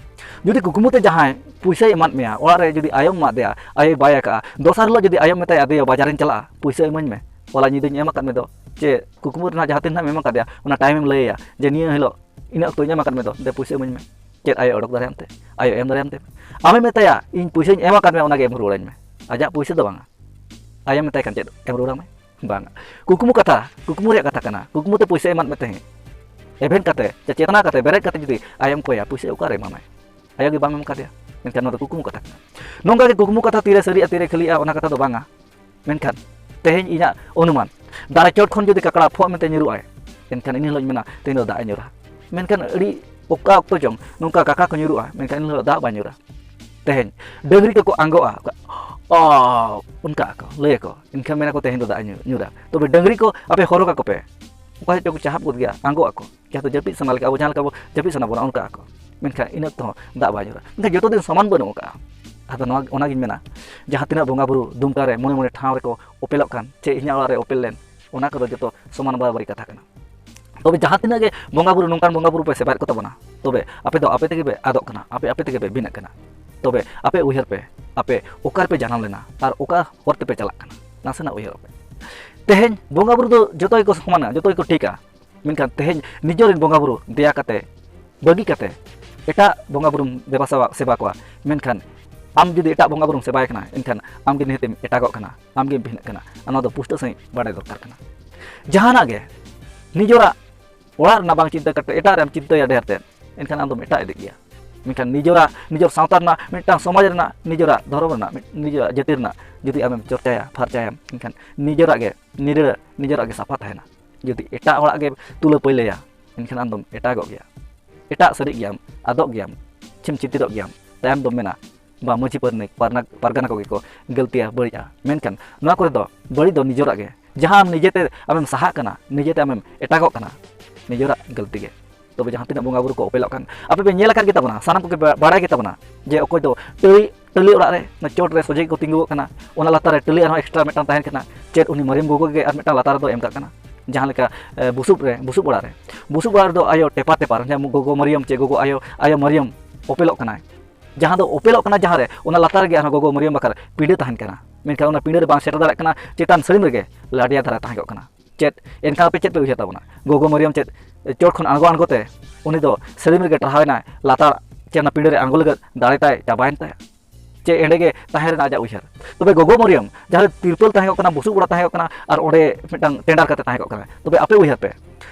ᱡᱩᱫᱤ ᱠᱩᱠᱢᱩ ᱛᱮ ᱡᱟᱦᱟᱸᱭ ᱯᱩᱭᱥᱟᱹᱭ ᱮᱢᱟᱫ ᱢᱮᱭᱟ, ᱚᱲᱟᱜ ᱨᱮ ᱡᱩᱫᱤ ᱟᱭᱳᱢ ᱮᱢᱟᱫ ᱫᱮᱭᱟ, ᱟᱭᱳᱭ ᱵᱟᱭ ᱟᱠᱟᱜᱼᱟ, ᱫᱚᱥᱟᱨ ᱦᱤᱞᱳᱜ ᱡᱩᱫᱤ ᱟᱭᱳᱢ ᱢᱮᱛᱟᱭᱟ, "ᱫᱮᱭᱟ, ᱵᱟᱡᱟᱨᱤᱧ ᱪᱟᱞᱟᱜᱼᱟ, ᱯᱩᱭᱥᱟᱹ ᱤᱢᱟᱹᱧ ᱢᱮ, ᱦᱚᱞᱟ ᱧᱤᱫᱟᱹᱧ ᱮᱢ ᱟᱠᱟᱫ ᱢᱮ ᱫᱚ, ᱪᱮᱫ ᱠᱩᱠᱢᱩ ᱨᱮᱱᱟᱜ ᱡᱟᱦᱟᱸ ᱛᱤᱱᱟᱹᱜ ᱮᱢ ᱮᱢ ᱟᱠᱟᱫᱮᱭᱟ, ᱚᱱᱟ ᱴᱟᱭᱤᱢᱮᱢ ᱞᱟᱹᱭ ᱟᱭᱟ ᱡᱮ ᱱᱤᱭᱟᱹ ᱦᱤᱞᱳᱜ ᱤᱱᱟᱹ ᱚᱠᱛᱚᱧ ᱮᱢ ᱟᱠᱟᱫ ᱢᱮ ᱫᱚ, ᱫᱮ ᱯᱩᱭᱥᱟᱹ ᱤᱢᱟᱹᱧ ᱢᱮ"? ᱪᱮᱫ ᱟᱭᱳ ᱚᱰᱚᱠ ᱫᱟᱲᱮᱭᱟᱢ ᱛᱮ? ᱟᱭᱳ ᱮᱢ ᱫᱟᱲᱮᱭᱟᱢ ᱛᱮ? ᱟᱢᱮᱢ ᱢᱮᱛᱟᱭᱟ, "ᱤᱧ ᱯᱩᱭᱥᱟᱹᱧ ᱮᱢ ᱟᱠᱟᱫ ᱢᱮᱭᱟ, ᱚᱱᱟᱜᱮ ᱮᱢ ᱨᱩᱣᱟᱹᱲᱟᱹᱧ ᱢᱮ", ᱟᱡᱟᱜ ᱯᱩᱭᱥᱟᱹ ᱫᱚ ᱵᱟᱝᱟ᱾ ᱟᱭᱳ ᱢᱮᱛᱟᱭ ᱠᱷᱟᱱ ᱪᱮᱫ ᱮᱢ ᱨᱩᱣᱟᱹᱲ ᱟᱢᱟᱭ? ᱵᱟᱝ᱾ ᱠᱩᱠᱢᱩ ᱠᱟᱛᱷᱟ, ᱠᱩᱠᱢᱩ ᱨᱮᱭᱟᱜ ᱠᱟᱛᱷᱟ ᱠᱟᱱᱟ᱾ ᱠᱩᱠᱢᱩ ᱛᱮ ᱯᱩᱭᱥᱟᱹ ᱮᱢᱟᱫ ᱢᱮ ᱛᱟᱦᱮᱸᱫ, ᱮᱵᱷᱮᱱ ᱠᱟᱛᱮ ᱥᱮ ᱪᱮᱛᱱᱟ ᱠᱟᱛᱮ, ᱵᱮᱨᱮᱫ ᱠᱟᱛᱮ ᱡᱩᱫᱤ ᱟᱭᱳᱢ ᱠᱚᱭᱟ, ᱯᱩᱭᱥᱟᱹ ᱚᱠᱟᱨᱮ ᱮᱢᱟᱢᱟᱭ? ᱟᱭᱳ ᱜᱮ ᱵᱟᱢ ᱮᱢ ᱠᱟᱫᱮᱭᱟ᱾ ᱢᱮᱱᱠᱷᱟᱱ ᱱᱚᱣᱟ ᱫᱚ ᱠᱩᱠᱢᱩ ᱠᱟᱛᱷᱟ ᱠᱟᱱᱟ᱾ ᱱᱚᱝᱠᱟ ᱜᱮ ᱠᱩᱠᱢᱩ ᱠᱟᱛᱷᱟ ᱛᱤᱨᱮ ᱥᱟᱹᱨᱤᱜᱼᱟ, ᱛᱤᱨᱮ ᱠᱷᱟᱹᱞᱤᱜᱼᱟ, ᱚᱱᱟ ᱠᱟᱛᱷᱟ ᱫᱚ ᱵᱟᱝᱟ᱾ ᱢᱮᱱᱠᱷᱟᱱ ᱛᱮᱦᱮᱧ ᱤᱧᱟᱹᱜ ᱚᱱᱩᱢᱟᱱ, ᱫᱟᱨᱮ ᱪᱚᱴ ᱠᱷᱚᱱ ᱡᱩᱫᱤ ᱠᱟᱠᱲᱟ ᱯᱷᱚᱜ ᱢᱮᱱᱛᱮ ᱧᱩᱨᱩᱜᱼᱟᱭ, ᱮᱱᱠᱷᱟᱱ ᱤᱱᱟᱹ ᱦᱤᱞᱳᱜ ᱤᱧ ᱢᱮᱱᱟ, "ᱛᱮᱦᱮᱧ ᱫᱚ ᱫᱟᱜ ᱮ ᱧᱩᱨᱟ᱾" ᱢᱮᱱᱠᱷᱟᱱ ᱟᱹᱰᱤ ᱚᱠᱟ ᱚᱠᱛᱚ ᱪᱚᱝ ᱱᱚᱝᱠᱟ ᱠᱟᱠᱲᱟ ᱠᱚ ᱧᱩᱨᱩᱜᱼᱟ, ᱢᱮᱱᱠᱷᱟᱱ ᱤᱱᱟᱹ ᱦᱤᱞᱳᱜ ᱫᱟᱜ ᱵᱟᱭ ᱧᱩᱨᱟ᱾ ᱛᱮᱦᱮᱧ ᱰᱟᱹᱝᱨᱤ ᱠᱚᱠᱚ ᱟᱸᱜᱚᱜᱼᱟ, ᱚ, ᱚᱱᱠᱟ ᱟᱠᱚ, ᱞᱟᱹᱭ ᱟᱠᱚ, ᱮᱱᱠᱷᱟᱱ ᱢᱮᱱᱟ ᱠᱚ, "ᱛᱮᱦᱮᱧ ᱫᱚ ᱫᱟᱜ ᱮ ᱧᱩ-, ᱧᱩᱨᱟ᱾" ᱛᱚᱵᱮ ᱰᱟᱹᱝᱨᱤ ᱠᱚ ᱟᱯᱮ ᱦᱚᱨᱚᱜ ᱟᱠᱚ ᱯᱮ, ᱚᱠᱟ ᱥᱮᱫ ᱪᱚᱠᱚ ᱪᱟᱦᱟᱵ ᱜᱚᱫ ᱜᱮᱭᱟ, ᱟᱸᱜᱚᱜ ᱟᱠᱚ, ᱡᱟᱦᱟᱸ ᱫᱚ ᱡᱟᱹᱯᱤᱫ ᱥᱟᱱᱟ ᱞᱮᱠᱟ, ᱟᱵᱚ ᱡᱟᱦᱟᱸ ᱞᱮᱠᱟ ᱵᱚ ᱡᱟᱹᱯᱤᱫ ᱥᱟᱱᱟ ᱵᱚᱱᱟ, ᱚᱱᱠᱟ ᱟᱠᱚ᱾ ᱢᱮᱱᱠᱷᱟᱱ ᱤᱱᱟᱹ ᱚᱠᱛᱚ ᱦᱚᱸ ᱫᱟᱜ ᱵᱟᱭ ᱧᱩᱨᱟ᱾ ᱢᱮᱱᱠᱷᱟᱱ ᱡᱚᱛᱚ ᱫᱤᱱ ᱥᱚᱢᱟᱱ ᱵᱟᱹᱱᱩᱜ ᱟᱠᱟᱫᱼᱟ᱾ ᱟᱫᱚ ᱱᱚᱣᱟ, ᱚᱱᱟᱜᱤᱧ ᱢᱮᱱᱟ, ᱡᱟᱦᱟᱸ ᱛᱤᱱᱟᱹᱜ ᱵᱚᱸᱜᱟ ᱵᱩᱨᱩ ᱫᱩᱢᱠᱟ ᱨᱮ ᱢᱚᱬᱮ ᱢᱚᱬᱮ ᱴᱷᱟᱶ ᱨᱮᱠᱚ ᱚᱯᱮᱞᱚᱜ ᱠᱟᱱ, ᱪᱮ ᱤᱧᱟᱹᱜ ᱚᱲᱟᱜ ᱨᱮ ᱚᱯᱮᱞ ᱞᱮᱱ, ᱚᱱᱟ ᱠᱚᱫᱚ ᱡᱚᱛᱚ ᱥᱚᱢᱟᱱ ᱵᱟᱨᱟᱵᱟᱨᱤ ᱠᱟᱛᱷᱟ ᱠᱟᱱᱟ᱾ ᱛᱚᱵᱮ ᱡᱟᱦᱟᱸ ᱛᱤᱱᱟᱹᱜ ᱜᱮ ᱵᱚᱸᱜᱟ ᱵᱩᱨᱩ, ᱱᱚᱝᱠᱟᱱ ᱵᱚᱸᱜᱟ ᱵᱩᱨᱩ ᱯᱮ ᱥᱮᱵᱟᱭᱮᱫ ᱠᱚ ᱛᱟᱵᱚᱱᱟ, ᱛᱚᱵᱮ ᱟᱯᱮ ᱫᱚ ᱟᱯᱮ ᱛᱮᱜᱮ ᱯᱮ ᱟᱫᱚᱜ ᱠᱟᱱᱟ, ᱟᱯᱮ ᱟᱯᱮ ᱛᱮᱜᱮ ᱯᱮ ᱵᱷᱤᱱᱟᱹᱜ ᱠᱟᱱᱟ᱾ ᱛᱚᱵᱮ ᱟᱯᱮ ᱩᱭᱦᱟᱹᱨ ᱯᱮ, ᱟᱯᱮ ᱚᱠᱟ ᱨᱮᱯᱮ ᱡᱟᱱᱟᱢ ᱞᱮᱱᱟ ᱟᱨ ᱚᱠᱟ ᱦᱚᱨ ᱛᱮᱯᱮ ᱪᱟᱞᱟᱜ ᱠᱟᱱᱟ, ᱱᱟᱥᱮᱱᱟᱜ ᱩᱭᱦᱟᱹᱨᱚᱜ ᱯᱮ᱾ ᱛᱮᱦᱮᱧ ᱵᱚᱸᱜᱟ ᱵᱩᱨᱩ ᱫᱚ ᱡᱚᱛᱚ ᱜᱮᱠᱚ ᱥᱚᱢᱟᱱᱟ, ᱡᱚᱛᱚ ᱜᱮᱠᱚ ᱴᱷᱤᱠᱟ, ᱢᱮᱱᱠᱷᱟᱱ ᱛᱮᱦᱮᱧ ᱱᱤᱡᱮᱨ ᱨᱮᱱ ᱵᱚᱸᱜᱟ ᱵᱩᱨᱩ ᱫᱮᱭᱟ ᱠᱟᱛᱮ, ᱵᱟᱹᱜᱤ ᱠᱟᱛᱮ ᱮᱴᱟᱜ ᱵᱚᱸᱜᱟ ᱵᱩᱨᱩᱢ ᱫᱮᱵᱟ ᱥᱮᱵᱟ, ᱥᱮᱵᱟ ᱠᱚᱣᱟ, ᱢᱮᱱᱠᱷᱟᱱ ᱟᱢ ᱡᱩᱫᱤ ᱮᱴᱟᱜ ᱵᱚᱸᱜᱟ ᱵᱩᱨᱩᱢ ᱥᱮᱵᱟᱭ ᱠᱟᱱᱟ, ᱮᱱᱠᱷᱟᱱ ᱟᱢ ᱜᱮ ᱱᱤᱦᱟᱹᱛᱮᱢ ᱮᱴᱟᱜᱚᱜ ᱠᱟᱱᱟ, ᱟᱢ ᱜᱮᱢ ᱵᱷᱤᱱᱟᱹᱜ ᱠᱟᱱᱟ᱾ ᱟᱨ ᱱᱚᱣᱟ ᱫᱚ ᱯᱩᱥᱴᱟᱹᱣ ᱥᱟᱺᱦᱤᱡ ᱵᱟᱰᱟᱭ ᱫᱚᱨᱠᱟᱨ ᱠᱟᱱᱟ᱾ ᱡᱟᱦᱟᱱᱟᱜ ᱜᱮ ᱱᱤᱡᱮᱨᱟᱜ ᱚᱲᱟᱜ ᱨᱮᱱᱟᱜ ᱵᱟᱝ ᱪᱤᱱᱛᱟᱹ ᱠᱟᱛᱮ ᱮᱴᱟᱜ ᱨᱮᱢ ᱪᱤᱱᱛᱟᱹᱭᱟ ᱰᱷᱮᱨ ᱛᱮ, ᱮᱱᱠᱷᱟᱱ ᱟᱢ ᱫᱚᱢ ᱮᱴᱟᱜ ᱤᱫᱤᱜ ᱜᱮᱭᱟ᱾ ᱢᱮᱱᱠᱷᱟᱱ ᱱᱤᱡᱮᱨᱟᱜ, ᱱᱤᱡᱮᱨ ᱥᱟᱶᱛᱟ ᱨᱮᱱᱟᱜ, ᱢᱤᱫᱴᱟᱝ ᱥᱚᱢᱟᱡᱽ ᱨᱮᱱᱟᱜ, ᱱᱤᱡᱮᱨᱟᱜ ᱫᱷᱚᱨᱚᱢ ᱨᱮᱱᱟᱜ, ᱢᱤᱫ-, ᱱᱤᱡᱮᱨᱟᱜ ᱡᱟᱹᱛᱤ ᱨᱮᱱᱟᱜ ᱡᱩᱫᱤ ᱟᱢᱮᱢ ᱪᱚᱨᱪᱟᱭᱟ, ᱯᱷᱟᱨᱪᱟᱭᱟᱢ, ᱮᱱᱠᱷᱟᱱ ᱱᱤᱡᱮᱨᱟᱜ ᱜᱮ ᱱᱤᱨᱟᱹᱲᱟ, ᱱᱤᱡᱮᱨᱟᱜ ᱜᱮ ᱥᱟᱯᱷᱟ ᱛᱟᱦᱮᱱᱟ᱾ ᱡᱩᱫᱤ ᱮᱴᱟᱜ ᱦᱚᱲᱟᱜ ᱜᱮ ᱛᱩᱞᱟᱹ ᱯᱟᱹᱭᱞᱟᱹᱭᱟ, ᱮᱱᱠᱷᱟᱱ ᱟᱢ ᱫᱚᱢ ᱮᱴᱟᱜᱚᱜ ᱜᱮᱭᱟ, ᱮᱴᱟᱜ ᱥᱟᱹᱨᱤᱜ ᱜᱮᱭᱟᱢ, ᱟᱫᱚᱜ ᱜᱮᱭᱟᱢ, ᱪᱷᱤᱢ ᱪᱷᱤᱛᱤᱨᱚᱜ ᱜᱮᱭᱟᱢ᱾ ᱛᱟᱭᱚᱢ ᱫᱚᱢ ᱢᱮᱱᱟ, "ᱵᱟ, ᱢᱟᱹᱡᱷᱤ ᱯᱟᱨᱱᱤ-, ᱯᱟᱨᱱᱟ-, ᱯᱟᱨᱜᱟᱱᱟ ᱠᱚᱜᱮ ᱠᱚ ᱜᱟᱹᱞᱛᱤᱭᱟ, ᱵᱟᱹᱲᱤᱡᱼᱟ᱾" ᱢᱮᱱᱠᱷᱟᱱ ᱱᱚᱣᱟ ᱠᱚᱨᱮ ᱫᱚ ᱵᱟᱹᱲᱤᱡ ᱫᱚ ᱱᱤᱡᱮᱨᱟᱜ ᱜᱮ᱾ ᱡᱟᱦᱟᱸ ᱟᱢ ᱱᱤᱡᱮᱛᱮ ᱟᱢᱮᱢ ᱥᱟᱦᱟᱜ ᱠᱟᱱᱟ, ᱱᱤᱡᱮᱛᱮ ᱟᱢᱮᱢ ᱮᱴᱟᱜᱚᱜ ᱠᱟᱱᱟ, ᱱᱤᱡᱮᱨᱟᱜ ᱜᱟᱹᱞᱛᱤ ᱜᱮ᱾ ᱛᱚᱵᱮ ᱡᱟᱦᱟᱸ ᱛᱤᱱᱟᱹᱜ ᱵᱚᱸᱜᱟ ᱵᱩᱨᱩ ᱠᱚ ᱚᱯᱮᱞᱚᱜ ᱠᱟᱱ, ᱟᱯᱮ ᱯᱮ ᱧᱮᱞ ᱟᱠᱟᱫ ᱜᱮ ᱛᱟᱵᱚᱱᱟ, ᱥᱟᱱᱟᱢ ᱠᱚᱜᱮ ᱯᱮ ᱵᱟᱲᱟᱭ ᱜᱮ ᱛᱟᱵᱚᱱᱟ ᱡᱮ ᱚᱠᱚᱭ ᱫᱚ ᱴᱟᱹᱞᱤ, ᱴᱟᱹᱞᱤ ᱚᱲᱟᱜ ᱨᱮ, ᱚᱱᱟ ᱪᱚᱴ ᱨᱮ ᱥᱚᱡᱷᱮ ᱜᱮᱠᱚ ᱛᱤᱸᱜᱩ ᱟᱠᱟᱱᱟ, ᱚᱱᱟ ᱞᱟᱛᱟᱨ ᱨᱮ ᱴᱟᱹᱞᱤ ᱟᱨᱦᱚᱸ ᱮᱠᱥᱴᱨᱟ ᱢᱤᱫᱴᱟᱝ ᱛᱟᱦᱮᱱ ᱠᱟᱱᱟ᱾ ᱪᱮᱫ ᱩᱱᱤ ᱢᱟᱨᱮᱢ ᱜᱚᱜᱚ ᱜᱮ ᱟᱨ ᱢᱤᱫᱴᱟᱝ ᱞᱟᱛᱟᱨ ᱨᱮᱫᱚ ᱮᱢ ᱠᱟᱜ ᱠᱟᱱᱟ? ᱡᱟᱦᱟᱸ ᱞᱮᱠᱟ, ᱮ, ᱵᱩᱥᱩᱵ ᱨᱮ, ᱵᱩᱥᱩᱵ ᱚᱲᱟᱜ ᱨᱮ, ᱵᱩᱥᱩᱵ ᱚᱲᱟᱜ ᱨᱮᱫᱚ ᱟᱭᱳ ᱴᱮᱯᱟ ᱴᱮᱯᱟ, ᱡᱟᱦᱟᱸ ᱜᱚᱜᱚ ᱢᱟᱨᱤᱭᱟᱢ ᱪᱮ ᱜᱚᱜᱚ ᱟᱭᱳ, ᱟᱭᱳ ᱢᱟᱨᱤᱭᱟᱢ ᱚᱯᱮᱞᱚᱜ ᱠᱟᱱᱟᱭ᱾ ᱡᱟᱦᱟᱸ ᱫᱚ ᱚᱯᱮᱞᱚᱜ ᱠᱟᱱᱟ, ᱡᱟᱦᱟᱸ ᱨᱮ ᱚᱱᱟ ᱞᱟᱛᱟᱨ ᱨᱮᱜᱮ ᱟᱨᱦᱚᱸ ᱜᱚᱜᱚ ᱢᱟᱨᱤᱭᱟᱢ ᱵᱟᱠᱷᱨᱟ ᱯᱤᱸᱰᱟᱹ ᱛᱟᱦᱮᱱ ᱠᱟᱱᱟ, ᱢᱮᱱᱠᱷᱟᱱ ᱚᱱᱟ ᱯᱤᱸᱰᱟᱹ ᱨᱮ ᱵᱟᱝ ᱥᱮᱴᱮᱨ ᱫᱟᱲᱮᱭᱟᱜ ᱠᱟᱱᱟ, ᱪᱮᱛᱟᱱ ᱥᱟᱹᱲᱤᱢ ᱨᱮᱜᱮ ᱞᱟᱰᱮᱭᱟ ᱫᱷᱟᱨᱟ ᱛᱟᱦᱮᱸ ᱠᱚᱜ ᱠᱟᱱᱟ᱾ ᱪᱮᱫ ᱮᱱᱠᱷᱟᱱ ᱟᱯᱮ ᱪᱮᱫ ᱯᱮ ᱩᱭᱦᱟᱹᱨ ᱛᱟᱵᱚᱱᱟ? ᱜᱚᱜᱚ ᱢᱟᱨᱤᱭᱟᱢ ᱪᱮᱫ ᱪᱚᱴ ᱠᱷᱚᱱ ᱟᱬᱜᱚ ᱟᱬᱜᱚ ᱛᱮ ᱩᱱᱤ ᱫᱚ ᱥᱟᱹᱲᱤᱢ ᱨᱮᱜᱮ ᱴᱟᱨᱦᱟᱣ ᱮᱱᱟᱭ, ᱞᱟᱛᱟᱨ ᱪᱮ ᱚᱱᱟ ᱯᱤᱸᱰᱟᱹ ᱨᱮ ᱟᱬᱜᱚ ᱞᱟᱹᱜᱤᱫ ᱫᱟᱲᱮ ᱛᱟᱭ ᱪᱟᱵᱟᱭᱮᱱ ᱛᱟᱭᱟ? ᱪᱮ ᱮᱸᱰᱮ ᱜᱮ ᱛᱟᱦᱮᱸ ᱨᱮᱱᱟᱜ ᱟᱡᱟᱜ ᱩᱭᱦᱟᱹᱨ? ᱛᱚᱵᱮ ᱜᱚᱜᱚ ᱢᱟᱨᱤᱭᱟᱢ ᱡᱟᱦᱟᱸ ᱨᱮ ᱛᱤᱨᱯᱚᱞ ᱛᱟᱦᱮᱸ ᱠᱚᱜ ᱠᱟᱱᱟ, ᱵᱩᱥᱩᱵ ᱚᱲᱟᱜ ᱛᱟᱦᱮᱸ ᱠᱚᱜ ᱠᱟᱱᱟ, ᱟᱨ ᱚᱸᱰᱮ ᱢᱤᱫᱴᱟᱝ ᱴᱮᱸᱰᱟᱨ ᱠᱟᱛᱮ ᱛᱟᱦᱮᱸ ᱠᱚᱜ ᱠᱟᱱᱟ, ᱛᱚᱵᱮ ᱟᱯᱮ ᱩᱭᱦᱟᱹᱨ ᱯᱮ,